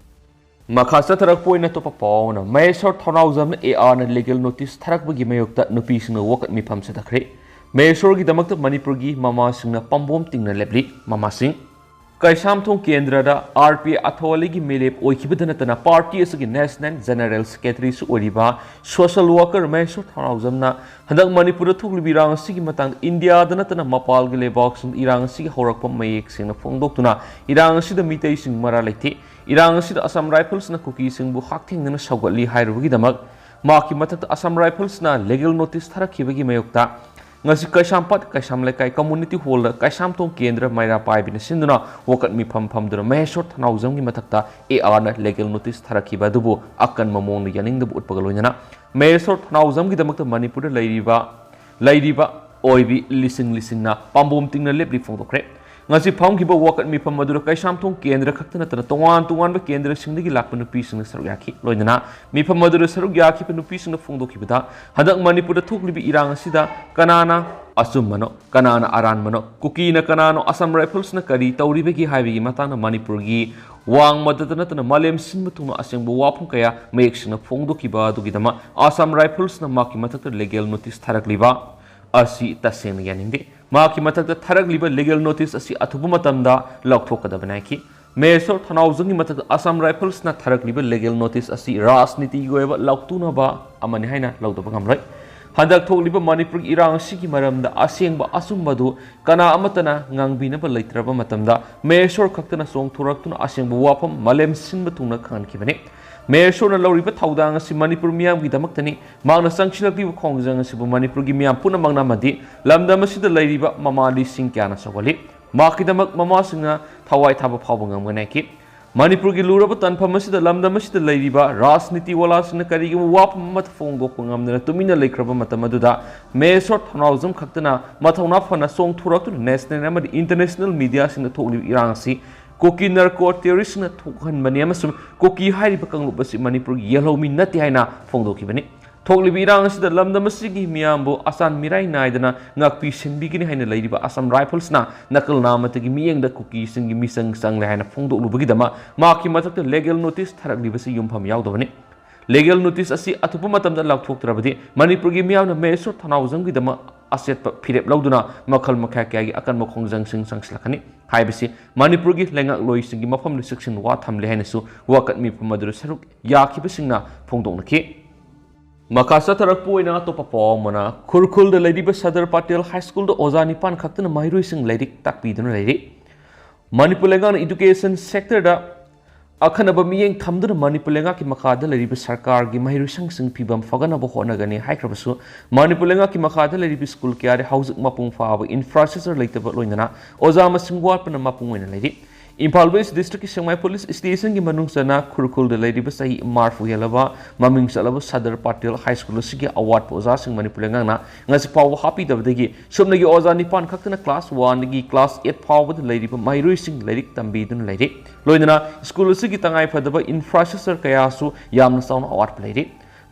ꯃꯈꯥ ꯆꯠꯊꯔꯛꯄ ꯑꯣꯏꯅ ꯑꯇꯣꯞꯄ ꯄꯥꯎ ꯑꯃꯅ, ꯃꯍꯦꯁ꯭ꯋꯔ ꯊꯧꯅꯥꯎꯖꯝꯅ ꯑꯦ ꯑꯥꯔꯅ ꯂꯤꯒꯦꯜ ꯅꯣꯇꯤꯁ ꯊꯥꯔꯛꯄꯒꯤ ꯃꯥꯌꯣꯛꯇ ꯅꯨꯄꯤꯁꯤꯡꯅ ꯋꯥꯀꯠ ꯃꯤꯐꯝ ꯆꯠꯊꯈ꯭ꯔꯦ꯫ ꯃꯍꯦꯁ꯭ꯋꯔꯒꯤꯗꯃꯛꯇ ꯃꯅꯤꯄꯨꯔꯒꯤ ꯃꯃꯥꯁꯤꯡꯅ ꯄꯥꯝꯕꯣꯝ ꯇꯤꯡꯅ ꯂꯦꯞꯂꯤ꯫ ꯃꯃꯥꯁꯤꯡ꯫ ꯀꯩꯁꯥꯝꯊꯣꯡ ꯀꯦꯟꯗ꯭ꯔꯗ ꯑꯥꯔ ꯄꯤ ꯑꯊꯋꯥꯂꯤꯒꯤ ꯃꯤꯔꯦꯞ ꯑꯣꯏꯈꯤꯕꯗ ꯅꯠꯇꯅ ꯄꯥꯔꯇꯤ ꯑꯁꯤꯒꯤ ꯅꯦꯁꯅꯦꯜ ꯖꯦꯅꯔꯦꯜ ꯁꯦꯀ꯭ꯔꯦꯇꯔꯤꯁꯨ ꯑꯣꯏꯔꯤꯕ ꯁꯣꯁꯦꯜ ꯋꯥꯀꯔ ꯃꯍꯦꯁ꯭ꯋꯔ ꯊꯧꯅꯥꯎꯖꯝꯅ ꯍꯟꯗꯛ ꯃꯅꯤꯄꯨꯔꯗ ꯊꯣꯛꯂꯤꯕ ꯏꯔꯥꯡ ꯑꯁꯤꯒꯤ ꯃꯇꯥꯡꯗ ꯏꯟꯗꯤꯌꯥꯗ ꯅꯠꯇꯅ ꯃꯄꯥꯜꯒꯤ ꯂꯩꯕꯥꯛꯁꯤꯡꯗ ꯏꯔꯥꯡ ꯑꯁꯤꯒꯤ ꯍꯧꯔꯛꯐꯝ ꯃꯌꯦꯛ ꯁꯦꯡꯅ ꯐꯣꯡꯗꯣꯛꯇꯨꯅ ꯏꯔꯥꯡ ꯑꯁꯤꯗ ꯃꯤꯇꯩꯁꯤꯡ ꯃꯔꯥ ꯂꯩꯇꯦ, ꯏꯔꯥꯡ ꯑꯁꯤꯗ ꯑꯁꯥꯝ ꯔꯥꯏꯐꯜꯁꯅ ꯀꯨꯀꯤꯁꯤꯡꯕꯨ ꯍꯛꯊꯦꯡꯅꯅ ꯁꯧꯒꯠꯂꯤ ꯍꯥꯏꯔꯨꯕꯒꯤꯗꯃꯛ ꯃꯍꯥꯛꯀꯤ ꯃꯊꯛꯇ ꯑꯁꯥꯝ ꯔꯥꯏꯐꯜꯁꯅ ꯂꯤꯒꯦꯜ ꯅꯣꯇꯤꯁ ꯊꯥꯔꯛꯈꯤꯕꯒꯤ ꯃꯥꯌꯣꯛꯇ ꯉꯁꯤ ꯀꯩꯁꯥꯝꯄꯥꯠ ꯀꯩꯁꯥꯝ ꯂꯩꯀꯥꯏ ꯀꯝꯃꯨꯅꯤꯇꯤ ꯍꯣꯜꯗ ꯀꯩꯁꯥꯝꯊꯣꯡ ꯀꯦꯟꯗ꯭ꯔ ꯃꯩꯔꯥ ꯄꯥꯏꯕꯤꯅ ꯁꯤꯟꯗꯨꯅ ꯋꯥꯀꯠ ꯃꯤꯐꯝ ꯐꯝꯗꯨꯅ ꯃꯍꯦꯁ꯭ꯋꯔ ꯊꯧꯅꯥꯎꯖꯝꯒꯤ ꯃꯊꯛꯇ ꯑꯦ ꯑꯥꯔꯅ ꯂꯤꯒꯦꯜ ꯅꯣꯇꯤꯁ ꯊꯥꯔꯛꯈꯤꯕ ꯑꯗꯨꯕꯨ ꯑꯀꯟꯕ ꯃꯑꯣꯡꯗ ꯌꯥꯅꯤꯡꯗꯕ ꯎꯠꯄꯒ ꯂꯣꯏꯅꯅ ꯃꯍꯦꯁ꯭ꯋꯔ ꯊꯧꯅꯥꯎꯖꯝꯒꯤꯗꯃꯛꯇ ꯃꯅꯤꯄꯨꯔꯗ ꯂꯩꯔꯤꯕ, ꯂꯩꯔꯤꯕ ꯑꯣꯏꯕꯤ ꯂꯤꯁꯤꯡ ꯂꯤꯁꯤꯡꯅ ꯄꯥꯝꯕꯣꯝ ꯇꯤꯡꯅ ꯂꯦꯞꯂꯤ ꯐꯣꯡꯗꯣꯛꯈ꯭ꯔꯦ꯫ ꯉꯁꯤ ꯐꯝꯈꯤꯕ ꯋꯥꯀꯠ ꯃꯤꯐꯝ ꯑꯗꯨꯗ ꯀꯩꯁꯥꯝꯊꯣꯡ ꯀꯦꯟꯗ꯭ꯔ ꯈꯛꯇ ꯅꯠꯇꯅ ꯇꯣꯉꯥꯟ ꯇꯣꯉꯥꯟꯕ ꯀꯦꯟꯗ꯭ꯔꯁꯤꯡꯗꯒꯤ ꯂꯥꯛꯄ ꯅꯨꯄꯤꯁꯤꯡꯅ ꯁꯔꯨꯛ ꯌꯥꯈꯤ꯫ ꯂꯣꯏꯅꯅ ꯃꯤꯐꯝ ꯑꯗꯨꯗ ꯁꯔꯨꯛ ꯌꯥꯈꯤꯕ ꯅꯨꯄꯤꯁꯤꯡꯅ ꯐꯣꯡꯗꯣꯛꯈꯤꯕꯗ, ꯍꯟꯗꯛ ꯃꯅꯤꯄꯨꯔꯗ ꯊꯣꯛꯂꯤꯕ ꯏꯔꯥꯡ ꯑꯁꯤꯗ ꯀꯅꯥꯅ ꯑꯆꯨꯝꯕꯅꯣ, ꯀꯅꯥꯅ ꯑꯔꯥꯟꯕꯅꯣ, ꯀꯨꯀꯤꯅ ꯀꯅꯥꯅꯣ, ꯑꯁꯥꯝ ꯔꯥꯏꯐꯜꯁꯅ ꯀꯔꯤ ꯇꯧꯔꯤꯕꯒꯦ ꯍꯥꯏꯕꯒꯤ ꯃꯇꯥꯡꯗ ꯃꯅꯤꯄꯨꯔꯒꯤ ꯋꯥꯡꯃꯗꯇ ꯅꯠꯇꯅ ꯃꯥꯂꯦꯝ ꯁꯤꯟꯕ ꯊꯨꯡꯅ ꯑꯁꯦꯡꯕ ꯋꯥꯐꯝ ꯀꯌꯥ ꯃꯌꯦꯛ ꯁꯦꯡꯅ ꯐꯣꯡꯗꯣꯛꯈꯤꯕ ꯑꯗꯨꯒꯤꯗꯃꯛ ꯑꯁꯥꯝ ꯔꯥꯏꯐꯜꯁꯅ ꯃꯍꯥꯛꯀꯤ ꯃꯊꯛꯇ ꯂꯤꯒꯦꯜ ꯅꯣꯇꯤꯁ ꯊꯥꯔꯛꯂꯤꯕ ꯑꯁꯤ ꯇꯁꯦꯡꯅ ꯌꯥꯅꯤꯡꯗꯦ꯫ ꯃꯍꯥꯛꯀꯤ ꯃꯊꯛꯇ ꯊꯥꯔꯛꯂꯤꯕ ꯂꯤꯒꯦꯜ ꯅꯣꯇꯤꯁ ꯑꯁꯤ ꯑꯊꯨꯕ ꯃꯇꯝꯗ ꯂꯧꯊꯣꯛꯀꯗꯕꯅꯤ ꯍꯥꯏꯈꯤ꯫ ꯃꯍꯦꯁꯣꯔ ꯊꯧꯅꯥꯎꯖꯝꯒꯤ ꯃꯊꯛꯇ ꯑꯁꯥꯝ ꯔꯥꯏꯐꯜꯁꯅ ꯊꯥꯔꯛꯂꯤꯕ ꯂꯤꯒꯦꯜ ꯅꯣꯇꯤꯁ ꯑꯁꯤ ꯔꯥꯖꯅꯤꯇꯤꯒꯤ ꯑꯣꯏꯕ ꯂꯥꯎꯇꯨꯅꯕ ꯑꯃꯅꯤ ꯍꯥꯏꯅ ꯂꯧꯗꯕ ꯉꯝꯂꯣꯏ꯫ ꯍꯟꯗꯛ ꯊꯣꯛꯂꯤꯕ ꯃꯅꯤꯄꯨꯔꯒꯤ ꯏꯔꯥꯡ ꯑꯁꯤꯒꯤ ꯃꯔꯝꯗ ꯑꯁꯦꯡꯕ ꯑꯆꯨꯝꯕꯗꯨ ꯀꯅꯥ ꯑꯃꯠꯇꯅ ꯉꯥꯡꯕꯤꯅꯕ ꯂꯩꯇ꯭ꯔꯕ ꯃꯇꯝꯗ ꯃꯍꯦꯁꯣꯔ ꯈꯛꯇꯅ ꯆꯣꯡꯊꯣꯔꯛꯇꯨꯅ ꯑꯁꯦꯡꯕ ꯋꯥꯐꯝ ꯃꯥꯂꯦꯝ ꯁꯤꯟꯕ ꯊꯨꯡꯅ ꯈꯪꯍꯟꯈꯤꯕꯅꯤ꯫ ꯃꯍꯦꯁꯣꯔꯅ ꯂꯧꯔꯤꯕ ꯊꯧꯗꯥꯡ ꯑꯁꯤ ꯃꯅꯤꯄꯨꯔ ꯃꯤꯌꯥꯝꯒꯤꯗꯃꯛꯇꯅꯤ꯫ ꯃꯍꯥꯛꯅ ꯆꯪꯁꯤꯜꯂꯛꯂꯤꯕ ꯈꯣꯡꯖꯪ ꯑꯁꯤꯕꯨ ꯃꯅꯤꯄꯨꯔꯒꯤ ꯃꯤꯌꯥꯝ ꯄꯨꯝꯅꯃꯛꯅ ꯑꯃꯗꯤ ꯂꯝꯗꯝ ꯑꯁꯤꯗ ꯂꯩꯔꯤꯕ ꯃꯃꯥ ꯂꯤꯁꯤꯡ ꯀꯌꯥꯅ ꯁꯧꯒꯠꯂꯤ꯫ ꯃꯍꯥꯛꯀꯤꯗꯃꯛ ꯃꯃꯥꯁꯤꯡꯅ ꯊꯋꯥꯏ ꯊꯥꯕ ꯐꯥꯎꯕ ꯉꯝꯒꯅꯤ ꯍꯥꯏꯈꯤ꯫ ꯃꯅꯤꯄꯨꯔꯒꯤ ꯂꯨꯔꯕ ꯇꯥꯟꯐꯝ ꯑꯁꯤꯗ ꯂꯝꯗꯝ ꯑꯁꯤꯗ ꯂꯩꯔꯤꯕ ꯔꯥꯖꯅꯤꯇꯤ ꯋꯥꯂꯥꯁꯤꯡꯅ ꯀꯔꯤꯒꯨꯝꯕ ꯋꯥꯐꯝ ꯑꯃꯠꯇ ꯐꯣꯡꯗꯣꯛꯄ ꯉꯝꯗꯅ ꯇꯨꯃꯤꯟꯅ ꯂꯩꯈ꯭ꯔꯕ ꯃꯇꯝ ꯑꯗꯨꯗ ꯃꯍꯦꯁꯣꯔ ꯊꯧꯅꯥꯎꯖꯝ ꯈꯛꯇꯅ ꯃꯊꯧꯅꯥ ꯐꯅ ꯆꯣꯡꯊꯣꯔꯛꯇꯨꯅ ꯅꯦꯁꯅꯦꯜ ꯑꯃꯗꯤ ꯏꯟꯇꯔꯅꯦꯁꯅꯦꯜ ꯃꯤꯗꯤꯌꯥꯁꯤꯡꯗ ꯊꯣꯛꯂꯤꯕ ꯏꯔꯥꯡ ꯑꯁꯤ ꯀꯨꯀꯤ ꯅꯥꯔꯀꯣ ꯇꯦꯔꯣꯔꯤꯁ꯭ꯠꯁꯤꯡꯅ ꯊꯣꯛꯍꯟꯕꯅꯤ ꯑꯃꯁꯨꯡ ꯀꯨꯀꯤ ꯍꯥꯏꯔꯤꯕ ꯀꯥꯡꯂꯨꯞ ꯑꯁꯤ ꯃꯅꯤꯄꯨꯔꯒꯤ ꯌꯦꯜꯍꯧꯃꯤ ꯅꯠꯇꯦ ꯍꯥꯏꯅ ꯐꯣꯡꯗꯣꯛꯈꯤꯕꯅꯤ꯫ ꯊꯣꯛꯂꯤꯕ ꯏꯔꯥꯡ ꯑꯁꯤꯗ ꯂꯝꯗꯝ ꯑꯁꯤꯒꯤ ꯃꯤꯌꯥꯝꯕꯨ ꯑꯆꯥꯟ ꯃꯤꯔꯥꯏ ꯅꯥꯏꯗꯅ ꯉꯥꯛꯄꯤ ꯁꯦꯟꯕꯤꯒꯅꯤ ꯍꯥꯏꯅ ꯂꯩꯔꯤꯕ ꯑꯁꯥꯝ ꯔꯥꯏꯐꯜꯁꯅ ꯅꯥꯀꯜ ꯅꯥꯝꯃꯇꯒꯤ ꯃꯤꯠꯌꯦꯡꯗ ꯀꯨꯀꯤꯁꯤꯡꯒꯤ ꯃꯤꯆꯪ ꯆꯪꯂꯦ ꯍꯥꯏꯅ ꯐꯣꯡꯗꯣꯛꯂꯨꯕꯒꯤꯗꯃꯛ ꯃꯍꯥꯛꯀꯤ ꯃꯊꯛꯇ ꯂꯤꯒꯦꯜ ꯅꯣꯇꯤꯁ ꯊꯥꯔꯛꯂꯤꯕꯁꯤ ꯌꯨꯝꯐꯝ ꯌꯥꯎꯗꯕꯅꯤ꯫ ꯂꯤꯒꯦꯜ ꯅꯣꯇꯤꯁ ꯑꯁꯤ ꯑꯊꯨꯕ ꯃꯇꯝꯗ ꯂꯥꯎꯊꯣꯛꯇ꯭ꯔꯕꯗꯤ ꯃꯅꯤꯄꯨꯔꯒꯤ ꯃꯤꯌꯥꯝꯅ ꯃꯍꯦꯁꯣꯔ ꯊꯧꯅꯥꯎꯖꯝꯒꯤꯗꯃꯛ ꯑꯆꯦꯠꯄ ꯐꯤꯔꯦꯞ ꯂꯧꯗꯨꯅ ꯃꯈꯜ ꯃꯈꯥ ꯀꯌꯥꯒꯤ ꯑꯀꯟꯕ ꯈꯣꯡꯖꯪꯁꯤꯡ ꯆꯪꯁꯤꯜꯂꯛꯀꯅꯤ ꯍꯥꯏꯕꯁꯤ ꯃꯅꯤꯄꯨꯔꯒꯤ ꯂꯩꯉꯥꯛꯂꯣꯏꯁꯤꯡꯒꯤ ꯃꯐꯝꯗ ꯆꯦꯛꯁꯤꯟ ꯋꯥ ꯊꯝꯂꯦ ꯍꯥꯏꯅꯁꯨ ꯋꯥꯀꯠ ꯃꯤꯐꯝ ꯑꯗꯨꯗ ꯁꯔꯨꯛ ꯌꯥꯈꯤꯕꯁꯤꯡꯅ ꯐꯣꯡꯗꯣꯛꯅꯈꯤ꯫ ꯃꯈꯥ ꯆꯠꯊꯔꯛꯄ ꯑꯣꯏꯅ ꯑꯇꯣꯞꯄ ꯄꯥꯎ ꯑꯃꯅ, ꯈꯨꯔꯈꯨꯜꯗ ꯂꯩꯔꯤꯕ ꯁꯗꯔ ꯄꯇꯦꯜ ꯍꯥꯏ ꯁ꯭ꯀꯨꯜꯗ ꯑꯣꯖꯥ ꯅꯤꯄꯥꯟ ꯈꯛꯇꯅ ꯃꯍꯩꯔꯣꯏꯁꯤꯡ ꯂꯥꯏꯔꯤꯛ ꯇꯥꯛꯄꯤꯗꯨꯅ ꯂꯩꯔꯤ꯫ ꯃꯅꯤꯄꯨꯔ ꯂꯩꯉꯥꯛꯅ ꯏꯗꯨꯀꯦꯁꯟ ꯁꯦꯛꯇꯔꯗ ꯑꯈꯟꯅꯕ ꯃꯤꯠꯌꯦꯡ ꯊꯝꯗꯨꯅ ꯃꯅꯤꯄꯨꯔ ꯂꯩꯉꯥꯛꯀꯤ ꯃꯈꯥꯗ ꯂꯩꯔꯤꯕ ꯁꯔꯀꯥꯔꯒꯤ ꯃꯍꯩꯔꯣꯏꯁꯪꯁꯤꯡ ꯐꯤꯕꯝ ꯐꯒꯠꯅꯕ ꯍꯣꯠꯅꯒꯅꯤ ꯍꯥꯏꯈ꯭ꯔꯕꯁꯨ, ꯃꯅꯤꯄꯨꯔ ꯂꯩꯉꯥꯛꯀꯤ ꯃꯈꯥꯗ ꯂꯩꯔꯤꯕ ꯁ꯭ꯀꯨꯜ ꯀꯌꯥꯗ ꯍꯧꯖꯤꯛ ꯃꯄꯨꯡ ꯐꯥꯕ ꯏꯟꯐ꯭ꯔꯥꯁ꯭ꯇ꯭ꯔꯛꯆꯔ ꯂꯩꯇꯕ ꯂꯣꯏꯅꯅ ꯑꯣꯖꯥ ꯃꯁꯤꯡ ꯋꯥꯠꯄꯅ ꯃꯄꯨꯡ ꯑꯣꯏꯅ ꯂꯩꯔꯤ꯫ ꯏꯝꯐꯥꯜ ꯋꯦꯁ꯭ꯠ ꯗꯤꯁꯇ꯭ꯔꯤꯛꯀꯤ ꯁꯦꯛꯃꯥꯏ ꯄꯨꯂꯤꯁ ꯁ꯭ꯇꯦꯁꯟꯒꯤ ꯃꯅꯨꯡ ꯆꯟꯅ ꯈꯨꯔꯈꯨꯜꯗ ꯂꯩꯔꯤꯕ ꯆꯍꯤ ꯃꯔꯤꯐꯨ ꯍꯦꯜꯂꯕ ꯃꯃꯤꯡ ꯆꯠꯂꯕ ꯁꯗꯔ ꯄꯇꯦꯜ ꯍꯥꯏ ꯁ꯭ꯀꯨꯜ ꯑꯁꯤꯒꯤ ꯑꯋꯥꯠꯄ ꯑꯣꯖꯥꯁꯤꯡ ꯃꯅꯤꯄꯨꯔ ꯂꯩꯉꯥꯛꯅ ꯉꯁꯤ ꯐꯥꯎꯕ ꯍꯥꯞꯄꯤꯗꯕꯗꯒꯤ ꯁꯨꯞꯅꯒꯤ ꯑꯣꯖꯥ ꯅꯤꯄꯥꯟ ꯈꯛꯇꯅ ꯀ꯭ꯂꯥꯁ ꯋꯥꯟꯗꯒꯤ ꯀ꯭ꯂꯥꯁ ꯑꯦꯠ ꯐꯥꯎꯕꯗ ꯂꯩꯔꯤꯕ ꯃꯍꯩꯔꯣꯏꯁꯤꯡ ꯂꯥꯏꯔꯤꯛ ꯇꯝꯕꯤꯗꯨꯅ ꯂꯩꯔꯤ꯫ ꯂꯣꯏꯅꯅ ꯁ꯭ꯀꯨꯜ ꯑꯁꯤꯒꯤ ꯇꯉꯥꯏ ꯐꯗꯕ ꯏꯟꯐ꯭ꯔꯥꯁ꯭ꯇ꯭ꯔꯛꯆꯔ ꯀꯌꯥꯁꯨ ꯌꯥꯝꯅ ꯆꯥꯎꯅ ꯑꯋꯥꯠꯄ ꯂꯩꯔꯤ꯫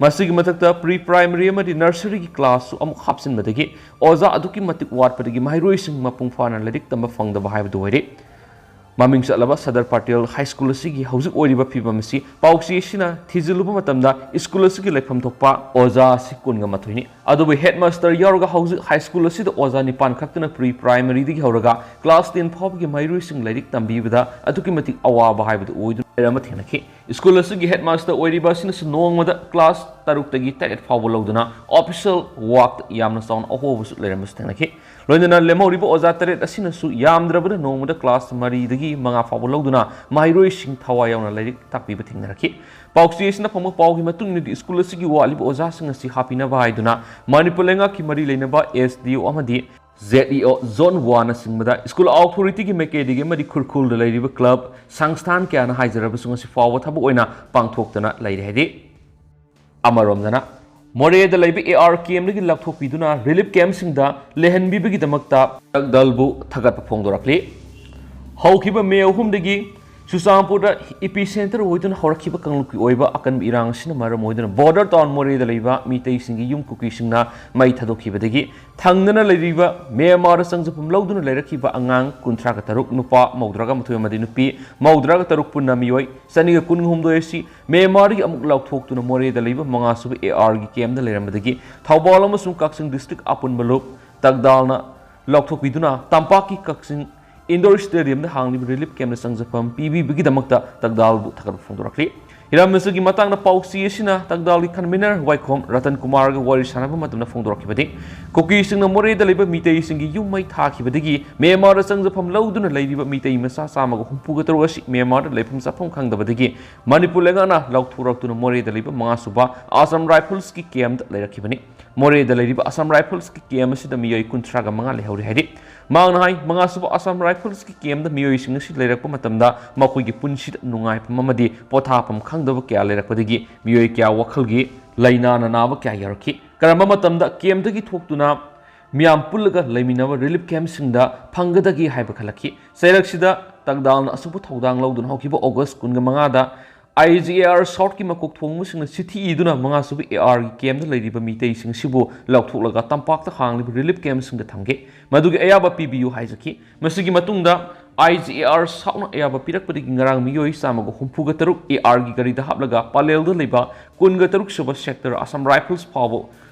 ꯃꯁꯤꯒꯤ ꯃꯊꯛꯇ pre primary ꯑꯃꯗꯤ nurseryꯒꯤ classꯁꯨ ꯑꯃꯨꯛ ꯍꯥꯞꯆꯤꯟꯕꯗꯒꯤ ꯑꯣꯖꯥ ꯑꯗꯨꯛꯀꯤ ꯃꯇꯤꯛ ꯋꯥꯠꯄꯗꯒꯤ ꯃꯍꯩꯔꯣꯏꯁꯤꯡ ꯃꯄꯨꯡ ꯐꯥꯅ ꯂꯥꯏꯔꯤꯛ ꯇꯝꯕ ꯐꯪꯗꯕ ꯍꯥꯏꯕꯗꯨ ꯑꯣꯏꯔꯦ꯫ ꯃꯃꯤꯡ ꯆꯠꯂꯕ ꯁꯗꯔ ꯄꯇꯦꯜ ꯍꯥꯏ ꯁ꯭ꯀꯨꯜ ꯑꯁꯤꯒꯤ ꯍꯧꯖꯤꯛ ꯑꯣꯏꯔꯤꯕ ꯐꯤꯕꯝ ꯑꯁꯤ ꯄꯥꯎꯆꯦ ꯑꯁꯤꯅ ꯊꯤꯖꯤꯜꯂꯨꯕ ꯃꯇꯝꯗ ꯁ꯭ꯀꯨꯜ ꯑꯁꯤꯒꯤ ꯂꯩꯐꯝ ꯊꯣꯛꯄ ꯑꯣꯖꯥ ꯑꯁꯤ ꯀꯨꯟꯒ ꯃꯥꯊꯣꯏꯅꯤ꯫ ꯑꯗꯨꯕꯨ headmaster ꯌꯥꯎꯔꯒ ꯍꯧꯖꯤꯛ ꯍꯥꯏ ꯁ꯭ꯀꯨꯜ ꯑꯁꯤꯗ ꯑꯣꯖꯥ ꯅꯤꯄꯥꯟ ꯈꯛꯇꯅ pre primaryꯗꯒꯤ ꯍꯧꯔꯒ class ten ꯐꯥꯎꯕꯒꯤ ꯃꯍꯩꯔꯣꯏꯁꯤꯡ ꯂꯥꯏꯔꯤꯛ ꯇꯝꯕꯤꯕꯗ ꯑꯗꯨꯛꯀꯤ ꯃꯇꯤꯛ ꯑꯋꯥꯕ ꯍꯥꯏꯕꯗꯨ ꯑꯣꯏꯗꯨꯅ ꯂꯩꯔꯝꯕ ꯊꯦꯡꯅꯈꯤ꯫ ꯁ꯭ꯀꯨꯜ ꯑꯁꯤꯒꯤ headmaster ꯑꯣꯏꯔꯤꯕ ꯑꯁꯤꯅꯁꯨ ꯅꯣꯡꯃꯗ class ꯇꯔꯨꯛꯇꯒꯤ ꯇꯔꯦꯠ ꯐꯥꯎꯕ ꯂꯧꯗꯨꯅ official workꯇ ꯌꯥꯝꯅ ꯆꯥꯎꯅ ꯑꯍꯣꯕꯁꯨ ꯂꯩꯔꯝꯕꯁꯨ ꯊꯦꯡꯅꯈꯤ꯫ ꯂꯣꯏꯅꯅ ꯂꯦꯝꯍꯧꯔꯤꯕ ꯑꯣꯖꯥ ꯇꯔꯦꯠ ꯑꯁꯤꯅꯁꯨ ꯌꯥꯝꯗ꯭ꯔꯕꯗ ꯅꯣꯡꯃꯗ class ꯃꯔꯤꯗꯒꯤ ꯃꯉꯥ ꯐꯥꯎꯕ ꯂꯧꯗꯨꯅ ꯃꯍꯩꯔꯣꯏꯁꯤꯡ ꯊꯋꯥꯏ ꯌꯥꯎꯅ ꯂꯥꯏꯔꯤꯛ ꯇꯥꯛꯄꯤꯕ ꯊꯦꯡꯅꯔꯛꯈꯤ꯫ ꯄꯥꯎꯆꯦ ꯑꯁꯤꯅ ꯐꯪꯕ ꯄꯥꯎꯒꯤ ꯃꯇꯨꯡ ꯏꯟꯅꯗꯤ ꯁ꯭ꯀꯨꯜ ꯑꯁꯤꯒꯤ ꯋꯥꯠꯂꯤꯕ ꯑꯣꯖꯥꯁꯤꯡ ꯑꯁꯤ ꯍꯥꯞꯄꯤꯅꯕ ꯍꯥꯏꯗꯨꯅ ꯃꯅꯤꯄꯨꯔ ꯂꯩꯉꯥꯛꯀꯤ ꯃꯔꯤ ꯂꯩꯅꯕ SDO ꯑꯃꯗꯤ ZEO Zone One ꯅꯆꯤꯡꯕꯗ school authorityꯒꯤ ꯃꯥꯏꯀꯩꯗꯒꯤ ꯑꯃꯗꯤ ꯈꯨꯔꯈꯨꯜꯗ ꯂꯩꯔꯤꯕ club ꯁꯪꯁꯊꯥꯟ ꯀꯌꯥꯅ ꯍꯥꯏꯖꯔꯕꯁꯨ ꯉꯁꯤ ꯐꯥꯎꯕ ꯊꯕꯛ ꯑꯣꯏꯅ ꯄꯥꯡꯊꯣꯛꯇꯅ ꯂꯩꯔꯦ ꯍꯥꯏꯔꯤ꯫ ꯑꯃꯔꯣꯝꯗꯅ ꯃꯣꯔꯦꯗ ꯂꯩꯕ AR campꯗꯒꯤ ꯂꯧꯊꯣꯛꯄꯤꯗꯨꯅ relief campꯁꯤꯡꯗ ꯂꯩꯍꯟꯕꯤꯕꯒꯤꯗꯃꯛꯇ ꯇꯛꯗꯜꯕꯨ ꯊꯥꯒꯠꯄ ꯐꯣꯡꯗꯣꯔꯛꯂꯤ꯫ ꯍꯧꯈꯤꯕ ꯃꯦ ꯑꯍꯨꯝꯗꯒꯤ ꯆꯨꯔꯆꯥꯟꯄꯨꯔꯗ epicentre ꯑꯣꯏꯗꯨꯅ ꯍꯧꯔꯛꯈꯤꯕ ꯀꯥꯡꯂꯨꯞꯀꯤ ꯑꯣꯏꯕ ꯑꯀꯟꯕ ꯏꯔꯥꯡ ꯑꯁꯤꯅ ꯃꯔꯝ ꯑꯣꯏꯗꯨꯅ border town ꯃꯣꯔꯦꯗ ꯂꯩꯕ ꯃꯤꯇꯩꯁꯤꯡꯒꯤ ꯌꯨꯝ ꯀꯨꯀꯤꯁꯤꯡꯅ ꯃꯩ ꯊꯥꯗꯣꯛꯈꯤꯕꯗꯒꯤ ꯊꯪꯅꯅ ꯂꯩꯔꯤꯕ ꯃ꯭ꯌꯥꯟꯃꯥꯔꯗ ꯆꯪꯖꯐꯝ ꯂꯧꯗꯨꯅ ꯂꯩꯔꯛꯈꯤꯕ ꯑꯉꯥꯡ ꯀꯨꯟꯊ꯭ꯔꯥꯒ ꯇꯔꯨꯛ, ꯅꯨꯄꯥ ꯃꯧꯗ꯭ꯔꯥꯒ ꯃꯥꯊꯣꯏ ꯑꯃꯗꯤ ꯅꯨꯄꯤ ꯃꯧꯗ꯭ꯔꯥꯒ ꯇꯔꯨꯛ ꯄꯨꯟꯅ ꯃꯤꯑꯣꯏ ꯆꯅꯤꯒ ꯀꯨꯟꯍꯨꯝꯗꯣꯏ ꯑꯁꯤ ꯃ꯭ꯌꯥꯟꯃꯥꯔꯗꯒꯤ ꯑꯃꯨꯛ ꯂꯧꯊꯣꯛꯇꯨꯅ ꯃꯣꯔꯦꯗ ꯂꯩꯕ ꯃꯉꯥꯁꯨꯕ ARꯒꯤ campꯗ ꯂꯩꯔꯝꯕꯗꯒꯤ ꯊꯧꯕꯥꯜ ꯑꯃꯁꯨꯡ ꯀꯛꯆꯤꯡ district ꯑꯄꯨꯟꯕ ꯂꯨꯞ ꯇꯛꯗꯥꯜꯅ ꯂꯧꯊꯣꯛꯄꯤꯗꯨꯅ ꯇꯝꯄꯥꯛꯀꯤ ꯀꯛꯆꯤꯡ indoor stadiumꯗ ꯍꯥꯡꯂꯤꯕ relief campꯗ ꯆꯪꯖꯐꯝ ꯄꯤꯕꯤꯕꯒꯤꯗꯃꯛꯇ ꯇꯛꯗꯥꯜꯕꯨ ꯊꯥꯒꯠꯄ ꯐꯣꯡꯗꯣꯔꯛꯂꯤ꯫ ꯍꯤꯔꯝ ꯑꯁꯤꯒꯤ ꯃꯇꯥꯡꯗ ꯄꯥꯎꯆꯦ ꯑꯁꯤꯅ ꯇꯛꯗꯥꯜꯒꯤ convener ꯋꯥꯏꯈꯣꯝ ꯔꯇꯟ ꯀꯨꯃꯥꯔꯒ ꯋꯥꯔꯤ ꯁꯥꯟꯅꯕ ꯃꯇꯝꯗ ꯐꯣꯡꯗꯣꯔꯛꯈꯤꯕꯗꯤ, ꯀꯨꯀꯤꯁꯤꯡꯅ ꯃꯣꯔꯦꯗ ꯂꯩꯕ ꯃꯤꯇꯩꯁꯤꯡꯒꯤ ꯌꯨꯝ ꯃꯩ ꯊꯥꯈꯤꯕꯗꯒꯤ ꯃ꯭ꯌꯥꯟꯃꯥꯔꯗ ꯆꯪꯖꯐꯝ ꯂꯧꯗꯨꯅ ꯂꯩꯔꯤꯕ ꯃꯤꯇꯩ ꯃꯆꯥ ꯆꯥꯝꯃꯒ ꯍꯨꯝꯐꯨꯒ ꯇꯔꯨꯛ ꯑꯁꯤ ꯃ꯭ꯌꯥꯟꯃꯥꯔꯗ ꯂꯩꯐꯝ ꯆꯥꯐꯝ ꯈꯪꯗꯕꯗꯒꯤ ꯃꯅꯤꯄꯨꯔ ꯂꯩꯉꯥꯛꯅ ꯂꯧꯊꯣꯔꯛꯇꯨꯅ ꯃꯣꯔꯦꯗ ꯂꯩꯕ ꯃꯉꯥꯁꯨꯕ Assam Riflesꯀꯤ campꯗ ꯂꯩꯔꯛꯈꯤꯕꯅꯤ꯫ ꯃꯣꯔꯦꯗ ꯂꯩꯔꯤꯕ Assam Riflesꯀꯤ camp ꯑꯁꯤꯗ ꯃꯤꯑꯣꯏ ꯀꯨꯟꯊ꯭ꯔꯥꯒ ꯃꯉꯥ ꯂꯩꯍꯧꯔꯤ ꯍꯥꯏꯔꯤ꯫ ꯃꯍꯥꯛꯅ ꯍꯥꯏ, ꯃꯉꯥꯁꯨꯕ Assam Riflesꯀꯤ campꯗ ꯃꯤꯑꯣꯏꯁꯤꯡ ꯑꯁꯤ ꯂꯩꯔꯛꯄ ꯃꯇꯝꯗ ꯃꯈꯣꯏꯒꯤ ꯄꯨꯟꯁꯤꯗ ꯅꯨꯡꯉꯥꯏꯐꯝ ꯑꯃꯗꯤ ꯄꯣꯊꯥꯐꯝ ꯈꯪꯗꯕ ꯀꯌꯥ ꯂꯩꯔꯛꯄꯗꯒꯤ ꯃꯤꯑꯣꯏ ꯀꯌꯥ ꯋꯥꯈꯜꯒꯤ ꯂꯥꯏꯅꯥꯅ ꯅꯥꯕ ꯀꯌꯥ ꯌꯥꯎꯔꯛꯈꯤ꯫ ꯀꯔꯝꯕ ꯃꯇꯝꯗ campꯗꯒꯤ ꯊꯣꯛꯇꯨꯅ ꯃꯤꯌꯥꯝ ꯄꯨꯜꯂꯒ ꯂꯩꯃꯤꯟꯅꯕ relief campꯁꯤꯡꯗ ꯐꯪꯒꯗꯒꯦ ꯍꯥꯏꯕ ꯈꯜꯂꯛꯈꯤ꯫ ꯆꯩꯔꯛꯁꯤꯗ ꯇꯛꯗꯥꯜꯅ ꯑꯆꯧꯕ ꯊꯧꯗꯥꯡ ꯂꯧꯗꯨꯅ ꯍꯧꯈꯤꯕ August ꯀꯨꯟꯒ ꯃꯉꯥꯗ ꯑꯥꯏ ꯖꯤ ꯑꯦ ꯑꯥꯔ ꯁꯥꯎꯠꯀꯤ ꯃꯀꯣꯛ ꯊꯣꯡꯕꯁꯤꯡꯅ ꯆꯤꯊꯤ ꯏꯗꯨꯅ ꯃꯉꯥꯁꯨꯕ ꯑꯦ ꯑꯥꯔꯒꯤ ꯀꯦꯝꯗ ꯂꯩꯔꯤꯕ ꯃꯤꯇꯩꯁꯤꯡ ꯑꯁꯤꯕꯨ ꯂꯧꯊꯣꯛꯂꯒ ꯇꯝꯄꯥꯛꯇ ꯍꯥꯡꯂꯤꯕ ꯔꯤꯂꯤꯐ ꯀꯦꯝꯁꯤꯡꯗ ꯊꯝꯈꯤ꯫ ꯃꯗꯨꯒꯤ ꯑꯌꯥꯕ ꯄꯤꯕꯤꯌꯨ ꯍꯥꯏꯖꯈꯤ꯫ ꯃꯁꯤꯒꯤ ꯃꯇꯨꯡꯗ ꯑꯥꯏ ꯖꯤ ꯑꯦ ꯑꯥꯔ ꯁꯥꯎꯠꯅ ꯑꯌꯥꯕ ꯄꯤꯔꯛꯄꯗꯒꯤ ꯉꯔꯥꯡ ꯃꯤꯑꯣꯏ ꯆꯥꯝꯃꯒ ꯍꯨꯝꯐꯨꯒ ꯇꯔꯨꯛ ꯑꯦ ꯑꯥꯔꯒꯤ ꯒꯥꯔꯤꯗ ꯍꯥꯞꯂꯒ ꯄꯂꯦꯜꯗ ꯂꯩꯕ ꯀꯨꯟꯒ ꯇꯔꯨꯛ ꯁꯨꯕ ꯁꯦꯛꯇꯔ ꯑꯁꯥꯝ ꯔꯥꯏꯐꯜꯁ ꯐꯥꯎꯕ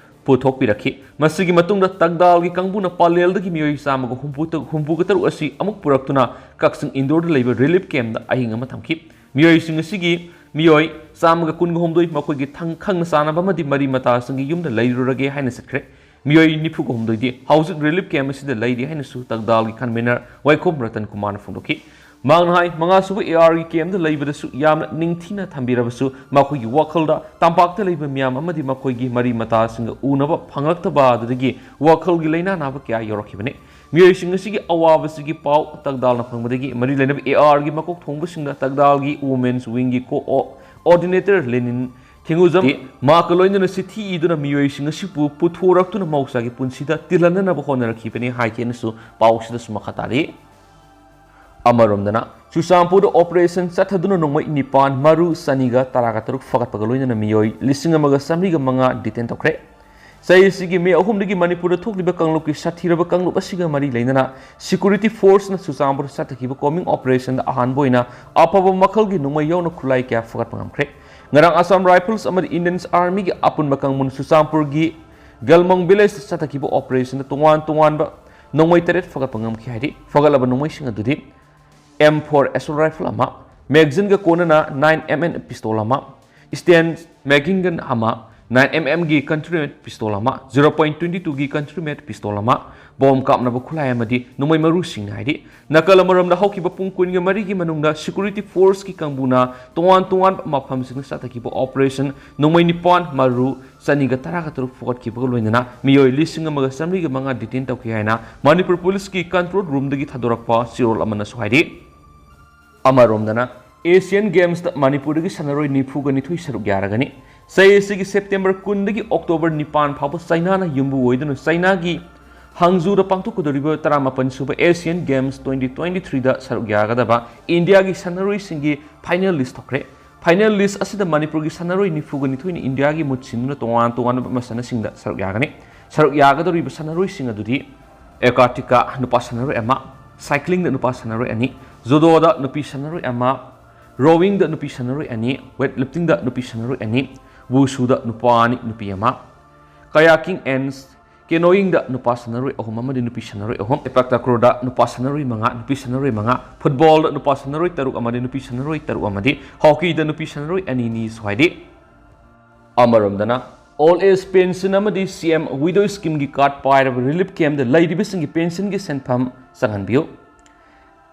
ꯄꯨꯊꯣꯛꯄꯤꯔꯛꯈꯤ꯫ ꯃꯁꯤꯒꯤ ꯃꯇꯨꯡꯗ ꯇꯒꯗꯥꯜꯒꯤ ꯀꯥꯡꯕꯨꯅ ꯄꯂꯦꯜꯗꯒꯤ ꯃꯤꯑꯣꯏ ꯆꯥꯝꯃꯒ ꯍꯨꯝꯐꯨ ꯍꯨꯝꯐꯨꯒ ꯇꯔꯨꯛ ꯑꯁꯤ ꯑꯃꯨꯛ ꯄꯨꯔꯛꯇꯨꯅ ꯀꯛꯆꯤꯡ ꯏꯟꯗꯣꯔꯗ ꯂꯩꯕ ꯔꯤꯂꯤꯐ ꯀꯦꯝꯗ ꯑꯍꯤꯡ ꯑꯃ ꯊꯝꯈꯤ꯫ ꯃꯤꯑꯣꯏꯁꯤꯡ ꯑꯁꯤꯒꯤ ꯃꯤꯑꯣꯏ ꯆꯥꯝꯃꯒ ꯀꯨꯟꯒ ꯍꯨꯝꯗꯣꯏ ꯃꯈꯣꯏꯒꯤ ꯊꯪ-, ꯈꯪꯅ ꯆꯥꯟꯅꯕ ꯑꯃꯗꯤ ꯃꯔꯤ ꯃꯇꯥꯁꯤꯡꯒꯤ ꯌꯨꯝꯗ ꯂꯩꯔꯨꯔꯒꯦ ꯍꯥꯏꯅ ꯆꯠꯈ꯭ꯔꯦ꯫ ꯃꯤꯑꯣꯏ ꯅꯤꯐꯨꯒ ꯍꯨꯝꯗꯣꯏꯗꯤ ꯍꯧꯖꯤꯛ ꯔꯤꯂꯤꯐ ꯀꯦꯝ ꯑꯁꯤꯗ ꯂꯩꯔꯤ ꯍꯥꯏꯅꯁꯨ ꯇꯒꯗꯥꯜꯒꯤ ꯀꯟꯚꯦꯅꯔ ꯋꯥꯏꯈꯣꯝ ꯔꯇꯟ ꯀꯨꯃꯥꯔꯅ ꯐꯣꯡꯗꯣꯛꯈꯤ꯫ ꯃꯍꯥꯛꯅ ꯍꯥꯏ, ꯃꯉꯥꯁꯨꯕ ꯑꯦ ꯑꯥꯔꯒꯤ ꯀꯦꯝꯗ ꯂꯩꯕꯗꯁꯨ ꯌꯥꯝꯅ ꯅꯤꯡꯊꯤꯅ ꯊꯝꯕꯤꯔꯕꯁꯨ ꯃꯈꯣꯏꯒꯤ ꯋꯥꯈꯜꯗ ꯇꯝꯄꯥꯛꯇ ꯂꯩꯕ ꯃꯤꯌꯥꯝ ꯑꯃꯗꯤ ꯃꯈꯣꯏꯒꯤ ꯃꯔꯤ ꯃꯇꯥꯁꯤꯡꯒ ꯎꯅꯕ ꯐꯪꯂꯛꯇꯕ ꯑꯗꯨꯗꯒꯤ ꯋꯥꯈꯜꯒꯤ ꯂꯥꯏꯅꯥ ꯅꯥꯕ ꯀꯌꯥ ꯌꯥꯎꯔꯛꯈꯤꯕꯅꯤ꯫ ꯃꯤꯑꯣꯏꯁꯤꯡ ꯑꯁꯤꯒꯤ ꯑꯋꯥꯕꯁꯤꯒꯤ ꯄꯥꯎ ꯇꯒꯗꯥꯜꯅ ꯐꯪꯕꯗꯒꯤ ꯃꯔꯤ ꯂꯩꯅꯕ ꯑꯦ ꯑꯥꯔꯒꯤ ꯃꯀꯣꯛ ꯊꯣꯡꯕꯁꯤꯡꯅ ꯇꯒꯗꯥꯜꯒꯤ ꯋꯨꯃꯦꯟꯁ ꯋꯤꯡꯒꯤ ꯀꯣ-, ꯑꯣꯔꯗꯤꯅꯦꯇꯔ ꯂꯦꯅꯤꯟ ꯊꯦꯡꯉꯨꯖꯝ ꯃꯍꯥꯛꯀ ꯂꯣꯏꯅꯅ ꯆꯤꯊꯤ ꯏꯗꯨꯅ ꯃꯤꯑꯣꯏꯁꯤꯡ ꯑꯁꯤꯕꯨ ꯄꯨꯊꯣꯔꯛꯇꯨꯅ ꯃꯍꯧꯁꯥꯒꯤ ꯄꯨꯟꯁꯤꯗ ꯇꯤꯜꯍꯟꯅꯅꯕ ꯍꯣꯠꯅꯔꯛꯈꯤꯕꯅꯤ ꯍꯥꯏꯈꯤ ꯍꯥꯏꯅꯁꯨ ꯄꯥꯎꯁꯤꯗꯁꯨ ꯃꯈꯥ ꯇꯥꯔꯤ꯫ ꯑꯃꯔꯣꯝꯗꯅ, ꯆꯨꯔꯆꯥꯟꯄꯨꯔꯗ ꯑꯣꯄꯔꯦꯁꯟ ꯆꯠꯊꯗꯨꯅ ꯅꯣꯡꯃꯩ ꯅꯤꯄꯥꯟ, ꯃꯔꯨ ꯆꯅꯤꯒ ꯇꯔꯥꯒ ꯇꯔꯨꯛ ꯐꯒꯠꯄꯒ ꯂꯣꯏꯅꯅ ꯃꯤꯑꯣꯏ ꯂꯤꯁꯤꯡ ꯑꯃꯒ ꯆꯥꯃꯔꯤꯒ ꯃꯉꯥ ꯗꯤꯇꯦꯟ ꯇꯧꯈ꯭ꯔꯦ꯫ ꯆꯍꯤ ꯑꯁꯤꯒꯤ ꯃꯦ ꯑꯍꯨꯝꯗꯒꯤ ꯃꯅꯤꯄꯨꯔꯗ ꯊꯣꯛꯂꯤꯕ ꯀꯥꯡꯂꯨꯞꯀꯤ ꯁꯥꯊꯤꯔꯕ ꯀꯥꯡꯂꯨꯞ ꯑꯁꯤꯒ ꯃꯔꯤ ꯂꯩꯅꯅ ꯁꯦꯀ꯭ꯌꯨꯔꯤꯇꯤ ꯐꯣꯔꯁꯅ ꯆꯨꯔꯆꯥꯟꯄꯨꯔꯗ ꯆꯠꯊꯈꯤꯕ ꯀꯣꯝꯕꯤꯡ ꯑꯣꯄꯔꯦꯁꯟꯗ ꯑꯍꯥꯟꯕ ꯑꯣꯏꯅ ꯑꯐꯕ ꯃꯈꯜꯒꯤ ꯅꯣꯡꯃꯩ ꯌꯥꯎꯅ ꯈꯨꯠꯂꯥꯏ ꯀꯌꯥ ꯐꯒꯠꯄ ꯉꯝꯈ꯭ꯔꯦ꯫ ꯉꯔꯥꯡ ꯑꯁꯥꯝ ꯔꯥꯏꯐꯜꯁ ꯑꯃꯗꯤ ꯏꯟꯗꯤꯌꯟ ꯑꯥꯔꯃꯤꯒꯤ ꯑꯄꯨꯟꯕ ꯀꯥꯡꯕꯨꯅ ꯆꯨꯔꯆꯥꯟꯄꯨꯔꯒꯤ ꯒꯦꯜꯃꯣꯡ ꯚꯤꯂꯦꯖꯇ ꯆꯠꯊꯈꯤꯕ ꯑꯣꯄꯔꯦꯁꯟꯗ ꯇꯣꯉꯥꯟ ꯇꯣꯉꯥꯟꯕ ꯅꯣꯡꯃꯩ ꯇꯔꯦꯠ ꯐꯒꯠꯄ ꯉꯝꯈꯤ ꯍꯥꯏꯔꯤ꯫ ꯐꯒꯠꯂꯕ ꯅꯣꯡꯃꯩꯁꯤꯡ ꯑꯗꯨꯗꯤ ꯑꯦꯝ ꯐꯣꯔ ꯑꯦꯁꯣꯜ ꯔꯥꯏꯐꯜ ꯑꯃ, ꯃꯦꯒꯖꯤꯟꯒ ꯀꯣꯟꯅꯅ ꯅꯥꯏꯟ ꯑꯦꯝ ꯑꯦꯝ ꯄꯤꯁꯇꯣꯜ ꯑꯃ, ꯁ꯭ꯇꯦꯟ ꯃꯦꯒꯤꯟꯒꯟ ꯑꯃ, ꯅꯥꯏꯟ ꯑꯦꯝ ꯑꯦꯝꯒꯤ ꯀꯟꯇ꯭ꯔꯤꯃꯦꯠ ꯄꯤꯁꯇꯣꯜ ꯑꯃ, ꯖꯤꯔꯣ ꯄꯣꯏꯟ ꯇ꯭ꯋꯦꯟꯇꯤ ꯇꯨꯒꯤ ꯀꯟꯇ꯭ꯔꯤꯃꯦꯠ ꯄꯤꯁꯇꯣꯜ ꯑꯃ, ꯕꯣꯝ ꯀꯥꯞꯅꯕ ꯈꯨꯠꯂꯥꯏ ꯑꯃꯗꯤ ꯅꯣꯡꯃꯩ ꯃꯔꯨꯁꯤꯡꯅꯤ ꯍꯥꯏꯔꯤ꯫ ꯅꯥꯀꯜ ꯑꯃꯔꯣꯝꯗ ꯍꯧꯈꯤꯕ ꯄꯨꯡ ꯀꯨꯟꯒ ꯃꯔꯤꯒꯤ ꯃꯅꯨꯡꯗ ꯁꯦꯀ꯭ꯌꯨꯔꯤꯇꯤ ꯐꯣꯔꯁꯀꯤ ꯀꯥꯡꯕꯨꯅ ꯇꯣꯉꯥꯟ ꯇꯣꯉꯥꯟꯕ ꯃꯐꯝꯁꯤꯡꯗ ꯆꯠꯊꯈꯤꯕ ꯑꯣꯄꯔꯦꯁꯟ ꯅꯣꯡꯃꯩ ꯅꯤꯄꯥꯟ, ꯃꯔꯨ ꯆꯅꯤꯒ ꯇꯔꯥꯒ ꯇꯔꯨꯛ ꯐꯨꯒꯠꯈꯤꯕꯒ ꯂꯣꯏꯅꯅ ꯃꯤꯑꯣꯏ ꯂꯤꯁꯤꯡ ꯑꯃꯒ ꯆꯥꯃꯔꯤꯒ ꯃꯉꯥ ꯗꯤꯇꯦꯟ ꯇꯧꯈꯤ ꯍꯥꯏꯅ ꯃꯅꯤꯄꯨꯔ ꯄꯨꯂꯤꯁꯀꯤ ꯀꯟꯇ꯭ꯔꯣꯜ ꯔꯨꯝꯗꯒꯤ ꯊꯥꯗꯣꯔꯛꯄ ꯆꯦꯔꯣꯜ ꯑꯃꯅꯁꯨ ꯍꯥꯏꯔꯤ꯫ ꯑꯃꯔꯣꯝꯗꯅ, ꯑꯦꯁꯤꯌꯥꯟ ꯒꯦꯝꯁꯇ ꯃꯅꯤꯄꯨꯔꯗꯒꯤ ꯁꯥꯟꯅꯔꯣꯏ ꯅꯤꯐꯨꯒ ꯅꯤꯊꯣꯏ ꯁꯔꯨꯛ ꯌꯥꯔꯒꯅꯤ꯫ ꯆꯍꯤ ꯑꯁꯤꯒꯤ ꯁꯦꯞꯇꯦꯝꯕꯔ ꯀꯨꯟꯗꯒꯤ ꯑꯣꯛꯇꯣꯕꯔ ꯅꯤꯄꯥꯟ ꯐꯥꯎꯕ ꯆꯩꯅꯥꯅ ꯌꯨꯝꯕꯨ ꯑꯣꯏꯗꯨꯅ ꯆꯩꯅꯥꯒꯤ ꯍꯥꯡꯖꯨꯗ ꯄꯥꯡꯊꯣꯛꯀꯗꯧꯔꯤꯕ ꯇꯔꯥꯃꯥꯄꯟ ꯁꯨꯕ ꯑꯦꯁꯤꯌꯥꯟ ꯒꯦꯝꯁ ꯇ꯭ꯋꯦꯟꯇꯤ ꯇ꯭ꯋꯦꯟꯇꯤ ꯊ꯭ꯔꯤꯗ ꯁꯔꯨꯛ ꯌꯥꯒꯗꯕ ꯏꯟꯗꯤꯌꯥꯒꯤ ꯁꯥꯟꯅꯔꯣꯏꯁꯤꯡꯒꯤ ꯐꯥꯏꯅꯦꯜ ꯂꯤꯁ ꯊꯣꯛꯈ꯭ꯔꯦ꯫ Final list ꯑꯁꯤꯗ ꯃꯅꯤꯄꯨꯔꯒꯤ ꯁꯥꯟꯅꯔꯣꯏ ꯅꯤꯐꯨꯒ ꯅꯤꯊꯣꯏꯅ ꯏꯟꯗꯤꯌꯥꯒꯤ ꯃꯨꯠ ꯁꯤꯟꯗꯨꯅ ꯇꯣꯉꯥꯟ ꯇꯣꯉꯥꯟꯕ ꯃꯁꯥꯟꯅꯁꯤꯡꯗ ꯁꯔꯨꯛ ꯌꯥꯒꯅꯤ꯫ ꯁꯔꯨꯛ ꯌꯥꯒꯗꯧꯔꯤꯕ ꯁꯥꯟꯅꯔꯣꯏꯁꯤꯡ ꯑꯗꯨꯗꯤ ꯑꯦꯀꯥꯇꯤꯀꯥ ꯅꯨꯄꯥ ꯁꯥꯟꯅꯔꯣꯏ ꯑꯃ, ꯁꯥꯏꯀ꯭ꯂꯤꯡꯗ ꯅꯨꯄꯥ ꯁꯥꯟꯅꯔꯣꯏ ꯑꯅꯤ, ꯖꯨꯗꯣꯗ ꯅꯨꯄꯤ ꯁꯥꯟꯅꯔꯣꯏ ꯑꯃ, ꯔꯣꯋꯤꯡꯗ ꯅꯨꯄꯤ ꯁꯥꯟꯅꯔꯣꯏ ꯑꯅꯤ, ꯋꯦꯠ ꯂꯤꯐꯇꯤꯡꯗ ꯅꯨꯄꯤ ꯁꯥꯟꯅꯔꯣꯏ ꯑꯅꯤ, ꯋꯨꯁꯨꯗ ꯅꯨꯄꯥ ꯑꯅꯤ, ꯅꯨꯄꯤ ꯑꯃ, ꯀꯌꯥꯀꯤꯡ ꯑꯦꯟ ꯀꯦꯅꯣꯌꯤꯡꯗ ꯅꯨꯄꯥ ꯁꯥꯟꯅꯔꯣꯏ ꯑꯍꯨꯝ ꯑꯃꯗꯤ ꯅꯨꯄꯤ ꯁꯥꯟꯅꯔꯣꯏ ꯑꯍꯨꯝ, ꯁꯦꯄꯥꯛ ꯇꯥꯀ꯭ꯔꯣꯗ ꯅꯨꯄꯥ ꯁꯥꯟꯅꯔꯣꯏ ꯃꯉꯥ, ꯅꯨꯄꯤ ꯁꯥꯟꯅꯔꯣꯏ ꯃꯉꯥ, ꯐꯨꯠꯕꯣꯜꯗ ꯅꯨꯄꯥ ꯁꯥꯟꯅꯔꯣꯏ ꯇꯔꯨꯛ ꯑꯃꯗꯤ ꯅꯨꯄꯤ ꯁꯥꯟꯅꯔꯣꯏ ꯇꯔꯨꯛ ꯑꯃꯗꯤ ꯍꯣꯀꯤꯗ ꯅꯨꯄꯤ ꯁꯥꯟꯅꯔꯣꯏ ꯑꯅꯤꯅꯤ ꯁ꯭ꯋꯥꯏꯗꯤ꯫ ꯑꯃꯔꯣꯝꯗꯅ, ꯑꯣꯜ ꯑꯦꯖ ꯄꯦꯟꯁꯟ ꯑꯃꯗꯤ ꯁꯤ ꯑꯦꯝ ꯋꯤꯗꯣ ꯁ꯭ꯀꯤꯝꯒꯤ ꯀꯥꯔꯗ ꯄꯥꯏꯔꯕ ꯔꯤꯂꯤꯐ ꯀꯦꯝꯗ ꯂꯩꯔꯤꯕꯁꯤꯡꯒꯤ ꯄꯦꯟꯁꯟꯒꯤ ꯁꯦꯟꯐꯝ ꯆꯪꯍꯟꯕꯤꯌꯨ꯫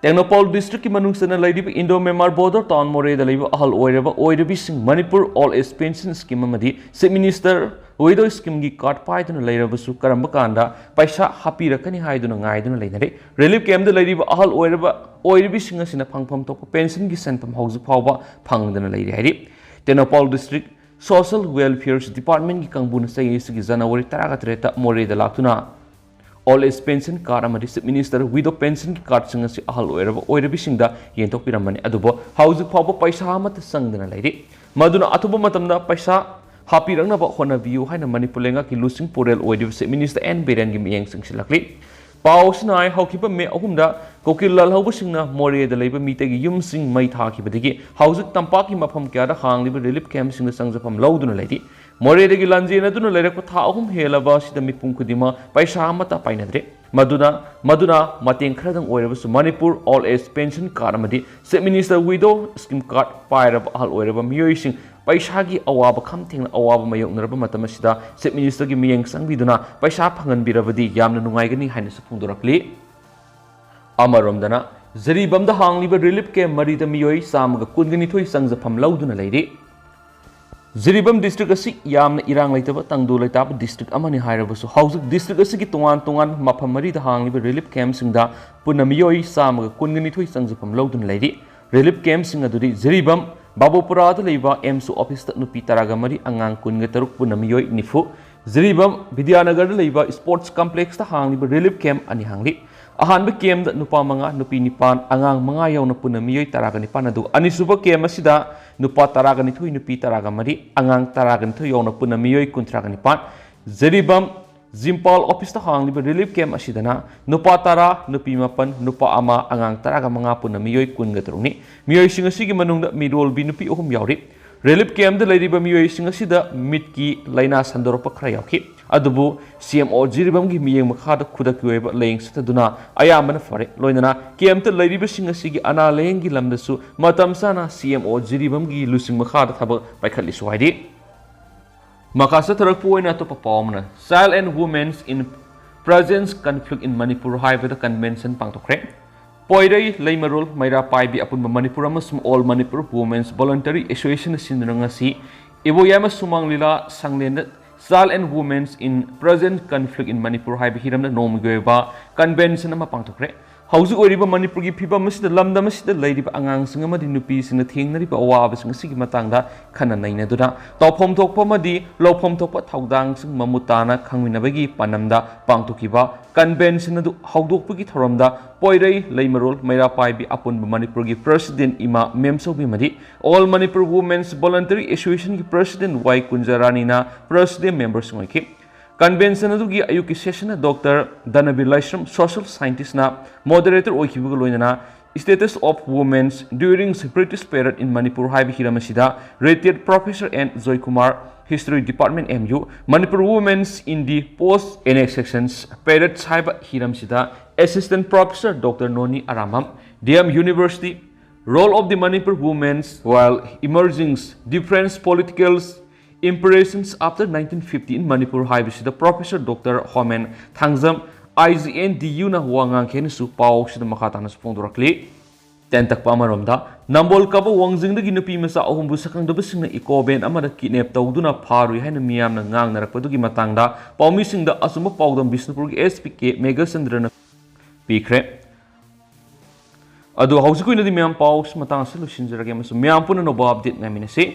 ꯇꯦꯡꯅꯧꯄꯥꯜ ꯗꯤꯁꯇ꯭ꯔꯤꯛꯀꯤ ꯃꯅꯨꯡ ꯆꯟꯅ ꯂꯩꯔꯤꯕ ꯏꯟꯗꯣ ꯃꯦꯟꯃꯥꯔ ꯕꯣꯔꯗꯔ ꯇꯥꯎꯟ ꯃꯣꯔꯦꯗ ꯂꯩꯕ ꯑꯍꯜ ꯑꯣꯏꯔꯕ ꯑꯣꯏꯔꯕꯤꯁꯤꯡ Manipur old age pension scheme ꯑꯃꯗꯤ ꯆꯤꯐ ꯃꯤꯅꯤꯁꯇꯔ ꯋꯤꯗꯣ ꯁ꯭ꯀꯤꯝꯒꯤ ꯀꯥꯔꯗ ꯄꯥꯏꯗꯨꯅ ꯂꯩꯔꯕꯁꯨ ꯀꯔꯝꯕ ꯀꯥꯟꯗ ꯄꯩꯁꯥ ꯍꯥꯞꯄꯤꯔꯛꯀꯅꯤ ꯍꯥꯏꯗꯨꯅ ꯉꯥꯏꯗꯨꯅ ꯂꯩꯅꯔꯤ꯫ ꯔꯤꯂꯤꯐ ꯀꯦꯝꯗ ꯂꯩꯔꯤꯕ ꯑꯍꯜ ꯑꯣꯏꯔꯕ ꯑꯣꯏꯔꯕꯤꯁꯤꯡ ꯑꯁꯤꯅ ꯐꯪꯐꯝ ꯊꯣꯛꯄ ꯄꯦꯟꯁꯟꯒꯤ ꯁꯦꯟꯐꯝ ꯍꯧꯖꯤꯛ ꯐꯥꯎꯕ ꯐꯪꯗꯅ ꯂꯩꯔꯤ ꯍꯥꯏꯔꯤ꯫ ꯇꯦꯡꯅꯧꯄꯥꯜ ꯗꯤꯁꯇ꯭ꯔꯤꯛ ꯁꯣꯁꯤꯌꯦꯜ ꯋꯦꯜꯐꯤꯌꯔ ꯗꯤꯄꯥꯔꯠꯃꯦꯟꯒꯤ ꯀꯥꯡꯕꯨꯅ ꯆꯍꯤ ꯑꯁꯤꯒꯤ ꯖꯅꯋꯥꯔꯤ ꯇꯔꯥꯒ ꯇꯔꯦꯠꯇ ꯃꯣꯔꯦꯗ ꯂꯥꯛꯇꯨꯅ ꯑꯣꯜ ꯑꯦꯖ ꯄꯦꯟꯁꯟ ꯀꯥꯔꯗ ꯑꯃꯗꯤ ꯆꯤꯐ ꯃꯤꯅꯤꯁꯇꯔ ꯋꯤꯗꯣ ꯄꯦꯟꯁꯟꯒꯤ ꯀꯥꯔꯗꯁꯤꯡ ꯑꯁꯤ ꯑꯍꯜ ꯑꯣꯏꯔꯕ ꯑꯣꯏꯔꯕꯤꯁꯤꯡꯗ ꯌꯦꯟꯊꯣꯛꯄꯤꯔꯝꯕꯅꯤ꯫ ꯑꯗꯨꯕꯨ ꯍꯧꯖꯤꯛ ꯐꯥꯎꯕ ꯄꯩꯁꯥ ꯑꯃꯠꯇ ꯆꯪꯗꯅ ꯂꯩꯔꯤ꯫ ꯃꯗꯨꯅ ꯑꯊꯨꯕ ꯃꯇꯝꯗ ꯄꯩꯁꯥ ꯍꯥꯞꯄꯤꯔꯛꯅꯕ ꯍꯣꯠꯅꯕꯤꯌꯨ ꯍꯥꯏꯅ ꯃꯅꯤꯄꯨꯔ ꯂꯩꯉꯥꯛꯀꯤ ꯂꯨꯆꯤꯡ ꯄꯨꯔꯦꯜ ꯑꯣꯏꯔꯤꯕ ꯆꯤꯐ ꯃꯤꯅꯤꯁꯇꯔ ꯑꯦꯟ ꯕꯤꯔꯦꯟꯒꯤ ꯃꯤꯠꯌꯦꯡ ꯆꯪꯁꯤꯜꯂꯛꯂꯤ꯫ ꯄꯥꯎ ꯑꯁꯤꯅ ꯍꯥꯏ, ꯍꯧꯈꯤꯕ ꯃꯦ ꯑꯍꯨꯝꯗ ꯀꯨꯀꯤ ꯂꯥꯜꯍꯧꯕꯁꯤꯡꯅ ꯃꯣꯔꯦꯗ ꯂꯩꯕ ꯃꯤꯇꯩꯒꯤ ꯌꯨꯝꯁꯤꯡ ꯃꯩ ꯊꯥꯈꯤꯕꯗꯒꯤ ꯍꯧꯖꯤꯛ ꯇꯝꯄꯥꯛꯀꯤ ꯃꯐꯝ ꯀꯌꯥꯗ ꯍꯥꯡꯂꯤꯕ ꯔꯤꯂꯤꯐ ꯀꯦꯝꯁꯤꯡꯗ ꯆꯪꯖꯐꯝ ꯂꯧꯗꯨꯅ ꯂꯩꯔꯤ꯫ ꯃꯣꯔꯦꯗꯒꯤ ꯂꯥꯟꯖꯦꯟꯅꯗꯨꯅ ꯂꯩꯔꯛꯄ ꯊꯥ ꯑꯍꯨꯝ ꯍꯦꯜꯂꯕ ꯑꯁꯤꯗ ꯃꯤꯄꯨꯝ ꯈꯨꯗꯤꯡꯃꯛ ꯄꯩꯁꯥ ꯑꯃꯠꯇ ꯄꯥꯏꯅꯗ꯭ꯔꯦ꯫ ꯃꯗꯨꯅ, ꯃꯗꯨꯅ ꯃꯇꯦꯡ ꯈꯔꯗꯪ ꯑꯣꯏꯔꯕꯁꯨ Manipur old age pension card ꯑꯃꯗꯤ chief minister widow scheme card ꯄꯥꯏꯔꯕ ꯑꯍꯜ ꯑꯣꯏꯔꯕ ꯃꯤꯑꯣꯏꯁꯤꯡ ꯄꯩꯁꯥꯒꯤ ꯑꯋꯥꯕ ꯈꯝ ꯊꯦꯡꯅ ꯑꯋꯥꯕ ꯃꯥꯌꯣꯛꯅꯔꯕ ꯃꯇꯝ ꯑꯁꯤꯗ ꯆꯤꯐ ꯃꯤꯅꯤꯁꯇꯔꯒꯤ ꯃꯤꯠꯌꯦꯡ ꯆꯪꯕꯤꯗꯨꯅ ꯄꯩꯁꯥ ꯐꯪꯍꯟꯕꯤꯔꯕꯗꯤ ꯌꯥꯝꯅ ꯅꯨꯡꯉꯥꯏꯒꯅꯤ ꯍꯥꯏꯅꯁꯨ ꯐꯣꯡꯗꯣꯔꯛꯂꯤ꯫ ꯑꯃꯔꯣꯝꯗꯅ, ꯖꯤꯔꯤꯕꯥꯝꯗ ꯍꯥꯡꯂꯤꯕ ꯔꯤꯂꯤꯐ ꯀꯦꯝ ꯃꯔꯤꯗ ꯃꯤꯑꯣꯏ ꯆꯥꯝꯃꯒ ꯀꯨꯟꯒ ꯅꯤꯊꯣꯏ ꯆꯪꯖꯐꯝ ꯂꯧꯗꯨꯅ ꯂꯩꯔꯤ꯫ ꯖꯤꯔꯤꯕꯥꯝ ꯗꯤꯁꯇ꯭ꯔꯤꯛ ꯑꯁꯤ ꯌꯥꯝꯅ ꯏꯔꯥꯡ ꯂꯩꯇꯕ ꯇꯪꯗꯨ ꯂꯩꯇꯥꯕ ꯗꯤꯁꯇ꯭ꯔꯤꯛ ꯑꯃꯅꯤ ꯍꯥꯏꯔꯕꯁꯨ, ꯍꯧꯖꯤꯛ ꯗꯤꯁꯇ꯭ꯔꯤꯛ ꯑꯁꯤꯒꯤ ꯇꯣꯉꯥꯟ ꯇꯣꯉꯥꯟꯕ ꯃꯐꯝ ꯃꯔꯤꯗ ꯍꯥꯡꯂꯤꯕ ꯔꯤꯂꯤꯐ ꯀꯦꯝꯁꯤꯡꯗ ꯄꯨꯟꯅ ꯃꯤꯑꯣꯏ ꯆꯥꯝꯃꯒ ꯀꯨꯟꯒ ꯅꯤꯊꯣꯏ ꯆꯪꯖꯐꯝ ꯂꯧꯗꯨꯅ ꯂꯩꯔꯤ꯫ ꯔꯤꯂꯤꯐ ꯀꯦꯝꯁꯤꯡ ꯑꯗꯨꯗꯤ ꯖꯤꯔꯤꯕꯥꯝ ꯕꯥꯕꯨꯄꯨꯔꯥꯗ ꯂꯩꯕ ꯑꯦꯝꯁꯨ ꯑꯣꯐꯤꯁꯇ ꯅꯨꯄꯤ ꯇꯔꯥꯒ ꯃꯔꯤ, ꯑꯉꯥꯡ ꯀꯨꯟꯒ ꯇꯔꯨꯛ, ꯄꯨꯟꯅ ꯃꯤꯑꯣꯏ ꯅꯤꯐꯨ, ꯖꯤꯔꯤꯕꯥꯝ ꯕꯤꯗ꯭ꯌꯥꯅꯒꯔꯗ ꯂꯩꯕ ꯁ꯭ꯄꯣꯔꯠꯁ ꯀꯝꯄ꯭ꯂꯦꯛꯁꯇ ꯍꯥꯡꯂꯤꯕ ꯔꯤꯂꯤꯐ ꯀꯦꯝ ꯑꯅꯤ ꯍꯥꯡꯂꯤ꯫ ꯑꯍꯥꯟꯕ ꯀꯦꯝꯗ ꯅꯨꯄꯥ ꯃꯉꯥ, ꯅꯨꯄꯤ ꯅꯤꯄꯥꯟ, ꯑꯉꯥꯡ ꯃꯉꯥ ꯌꯥꯎꯅ ꯄꯨꯟꯅ ꯃꯤꯑꯣꯏ ꯇꯔꯥꯒ ꯅꯤꯄꯥꯟ, ꯑꯗꯨꯒ ꯑꯅꯤꯁꯨꯕ ꯀꯦꯝ ꯑꯁꯤꯗ ꯅꯨꯄꯥ ꯇꯔꯥꯒ ꯅꯤꯊꯣꯏ, ꯅꯨꯄꯤ ꯇꯔꯥꯒ ꯃꯔꯤ, ꯑꯉꯥꯡ ꯇꯔꯥꯒ ꯅꯤꯊꯣꯏ ꯌꯥꯎꯅ ꯄꯨꯟꯅ ꯃꯤꯑꯣꯏ ꯀꯨꯟꯊ꯭ꯔꯥꯒ ꯅꯤꯄꯥꯟ꯫ ꯖꯤꯔꯤꯕꯥꯝ ꯖꯤꯝꯄꯥꯜ ꯑꯣꯐꯤꯁꯇ ꯍꯥꯡꯂꯤꯕ ꯔꯤꯂꯤꯐ ꯀꯦꯝ ꯑꯁꯤꯗꯅ ꯅꯨꯄꯥ ꯇꯔꯥ, ꯅꯨꯄꯤ ꯃꯥꯄꯟ, ꯅꯨꯄꯥ ꯑꯃ, ꯑꯉꯥꯡ ꯇꯔꯥꯒ ꯃꯉꯥ, ꯄꯨꯟꯅ ꯃꯤꯑꯣꯏ ꯀꯨꯟꯒ ꯇꯔꯨꯛꯅꯤ꯫ ꯃꯤꯑꯣꯏꯁꯤꯡ ꯑꯁꯤꯒꯤ ꯃꯅꯨꯡꯗ ꯃꯤꯔꯣꯜꯕꯤ ꯅꯨꯄꯤ ꯑꯍꯨꯝ ꯌꯥꯎꯔꯤ꯫ ꯔꯤꯂꯤꯐ ꯀꯦꯝꯗ ꯂꯩꯔꯤꯕ ꯃꯤꯑꯣꯏꯁꯤꯡ ꯑꯁꯤꯗ ꯃꯤꯠꯀꯤ ꯂꯥꯏꯅꯥ ꯁꯟꯗꯣꯔꯛꯄ ꯈꯔ ꯌꯥꯎꯈꯤ, ꯑꯗꯨꯕꯨ ꯁꯤ ꯑꯦꯝ ꯑꯣ ꯖꯤꯔꯤꯕꯥꯝꯒꯤ ꯃꯤꯠꯌꯦꯡ ꯃꯈꯥꯗ ꯈꯨꯗꯛꯀꯤ ꯑꯣꯏꯕ ꯂꯥꯌꯦꯡ ꯆꯠꯊꯗꯨꯅ ꯑꯌꯥꯝꯕꯅ ꯐꯔꯦ꯫ ꯂꯣꯏꯅꯅ ꯀꯦꯝꯇ ꯂꯩꯔꯤꯕꯁꯤꯡ ꯑꯁꯤꯒꯤ ꯑꯅꯥ ꯂꯥꯌꯦꯡꯒꯤ ꯂꯝꯗꯁꯨ ꯃꯇꯝ ꯆꯥꯅ ꯁꯤ ꯑꯦꯝ ꯑꯣ ꯖꯤꯔꯤꯕꯥꯝꯒꯤ ꯂꯨꯆꯤꯡ ꯃꯈꯥꯗ ꯊꯕꯛ ꯄꯥꯏꯈꯠꯂꯤꯁꯨ ꯍꯥꯏꯔꯤ꯫ ꯃꯈꯥ ꯆꯠꯊꯔꯛꯄ ꯑꯣꯏꯅ ꯑꯇꯣꯞꯄ ꯄꯥꯎ ꯑꯃꯅ, Child and Women's in Present Conflict in Manipur ꯍꯥꯏꯕꯗ ꯀꯟꯚꯦꯟꯁꯟ ꯄꯥꯡꯊꯣꯛꯈ꯭ꯔꯦ꯫ ꯄꯣꯏꯔꯩ, ꯂꯩꯃꯔꯣꯜ, ꯃꯩꯔꯥ ꯄꯥꯏꯕꯤ, ꯑꯄꯨꯟꯕ ꯃꯅꯤꯄꯨꯔ ꯑꯃꯁꯨꯡ All Manipur Women's Voluntary Association ꯁꯤꯟꯗꯨꯅ ꯉꯁꯤ ꯏꯕꯣꯌꯥꯏꯃ ꯁꯨꯃꯥꯡ ꯂꯤꯂꯥ ꯁꯪꯂꯦꯟꯗ Child and Women's in Present Conflict in Manipur ꯍꯥꯏꯕ ꯍꯤꯔꯝꯗ ꯅꯣꯡꯃꯒꯤ ꯑꯣꯏꯕ ꯀꯟꯚꯦꯟꯁꯟ ꯑꯃ ꯄꯥꯡꯊꯣꯛꯈ꯭ꯔꯦ꯫ ꯍꯧꯖꯤꯛ ꯑꯣꯏꯔꯤꯕ ꯃꯅꯤꯄꯨꯔꯒꯤ ꯐꯤꯕꯝ ꯑꯁꯤꯗ ꯂꯝꯗꯝ ꯑꯁꯤꯗ ꯂꯩꯔꯤꯕ ꯑꯉꯥꯡꯁꯤꯡ ꯑꯃꯗꯤ ꯅꯨꯄꯤꯁꯤꯡꯅ ꯊꯦꯡꯅꯔꯤꯕ ꯑꯋꯥꯕꯁꯤꯡ ꯑꯁꯤꯒꯤ ꯃꯇꯥꯡꯗ ꯈꯟꯅ ꯅꯩꯅꯗꯨꯅ ꯇꯧꯐꯝ ꯊꯣꯛꯄ ꯑꯃꯗꯤ ꯂꯧꯐꯝ ꯊꯣꯛꯄ ꯊꯧꯗꯥꯡꯁꯤꯡ ꯃꯃꯨꯠ ꯇꯥꯅ ꯈꯪꯃꯤꯟꯅꯕꯒꯤ ꯄꯥꯟꯗꯝꯗ ꯄꯥꯡꯊꯣꯛꯈꯤꯕ ꯀꯟꯚꯦꯟꯁꯟ ꯑꯗꯨ ꯍꯧꯗꯣꯛꯄꯒꯤ ꯊꯧꯔꯝꯗ ꯄꯣꯏꯔꯩ, ꯂꯩꯃꯔꯣꯜ, ꯃꯩꯔꯥ ꯄꯥꯏꯕꯤ, ꯑꯄꯨꯟꯕ ꯃꯅꯤꯄꯨꯔꯒꯤ ꯄ꯭ꯔꯁꯤꯗꯦꯟ ꯏꯃꯥ ꯃꯦꯝꯆꯧꯕꯤ ꯑꯃꯗꯤ All Manipur Women's Voluntary Association ꯒꯤ ꯄ꯭ꯔꯁꯤꯗꯦꯟ ꯋꯥꯏ ꯀꯨꯟꯖꯔꯥꯅꯤꯅ ꯄ꯭ꯔꯁꯤꯗꯦꯟ ꯃꯦꯝꯕꯔꯁꯤꯡ ꯑꯣꯏꯈꯤ꯫ ꯀꯟꯚꯦꯟꯁꯟ ꯑꯗꯨꯒꯤ ꯑꯌꯨꯛꯀꯤ ꯁꯦꯁꯟꯗ ꯗꯣꯛꯇꯔ ꯙꯅꯕꯤꯔ ꯂꯥꯏꯁ꯭ꯔꯝ, ꯁꯣꯁꯤꯌꯦꯜ ꯁꯥꯏꯟꯇꯤꯁꯅ ꯃꯣꯗꯔꯦꯇꯔ ꯑꯣꯏꯈꯤꯕꯒ ꯂꯣꯏꯅꯅ Status of Women During British Period in Manipur ꯍꯥꯏꯕ ꯍꯤꯔꯝ ꯑꯁꯤꯗ retired professor N Joykumar, History Department, M U, Manipur Women's in the Post Annexation Period ꯍꯥꯏꯕ ꯍꯤꯔꯝꯁꯤꯗ Assistant Professor doctor Noni Arambam, D M University, Role of the Manipur Women's While Emerging, Different Political Impressions After nineteen fifty in Manipur ꯍꯥꯏꯕꯁꯤꯗ professor doctor Homen Thangjam, I G N D U ꯅ ꯋꯥ ꯉꯥꯡꯈꯤ ꯍꯥꯏꯅꯁꯨ ꯄꯥꯎꯁꯤꯗ ꯃꯈꯥ ꯇꯥꯅꯁꯨ ꯐꯣꯡꯗꯣꯔꯛꯂꯤ꯫ ꯇꯦꯟꯇꯛꯄ ꯑꯃꯔꯣꯝꯗ, ꯅꯝꯕꯣꯜ ꯀꯥꯕ ꯋꯥꯡꯖꯤꯡꯗꯒꯤ ꯅꯨꯄꯤ ꯃꯆꯥ ꯑꯍꯨꯝꯕꯨ ꯁꯛꯈꯪꯗꯕꯁꯤꯡꯅ ꯏꯀꯣ ꯚꯦꯟ ꯑꯃꯗ ꯀꯤꯗꯅꯦꯞ ꯇꯧꯗꯨꯅ ꯐꯥꯔꯨꯏ ꯍꯥꯏꯅ ꯃꯤꯌꯥꯝꯅ ꯉꯥꯡꯅꯔꯛꯄꯗꯨꯒꯤ ꯃꯇꯥꯡꯗ ꯄꯥꯎꯃꯤꯁꯤꯡꯗ ꯑꯆꯨꯝꯕ ꯄꯥꯎꯗꯝ ꯕꯤꯁꯅꯨꯄꯨꯔꯒꯤ S P K ꯃꯦꯘꯆꯟꯗ꯭ꯔꯅ ꯄꯤꯈ꯭ꯔꯦ꯫ ꯑꯗꯣ ꯍꯧꯖꯤꯛꯀꯤ ꯑꯣꯏꯅꯗꯤ ꯃꯌꯥꯝ ꯄꯥꯎꯁꯤ ꯃꯇꯥꯡ ꯑꯁꯤꯗ ꯂꯣꯏꯁꯤꯟꯖꯔꯒꯦ ꯑꯃꯁꯨꯡ ꯃꯌꯥꯝ ꯄꯨꯟꯅ ꯑꯅꯧꯕ ꯑꯞꯗꯦꯠ ꯉꯥꯏꯃꯤꯟꯅꯁꯤ꯫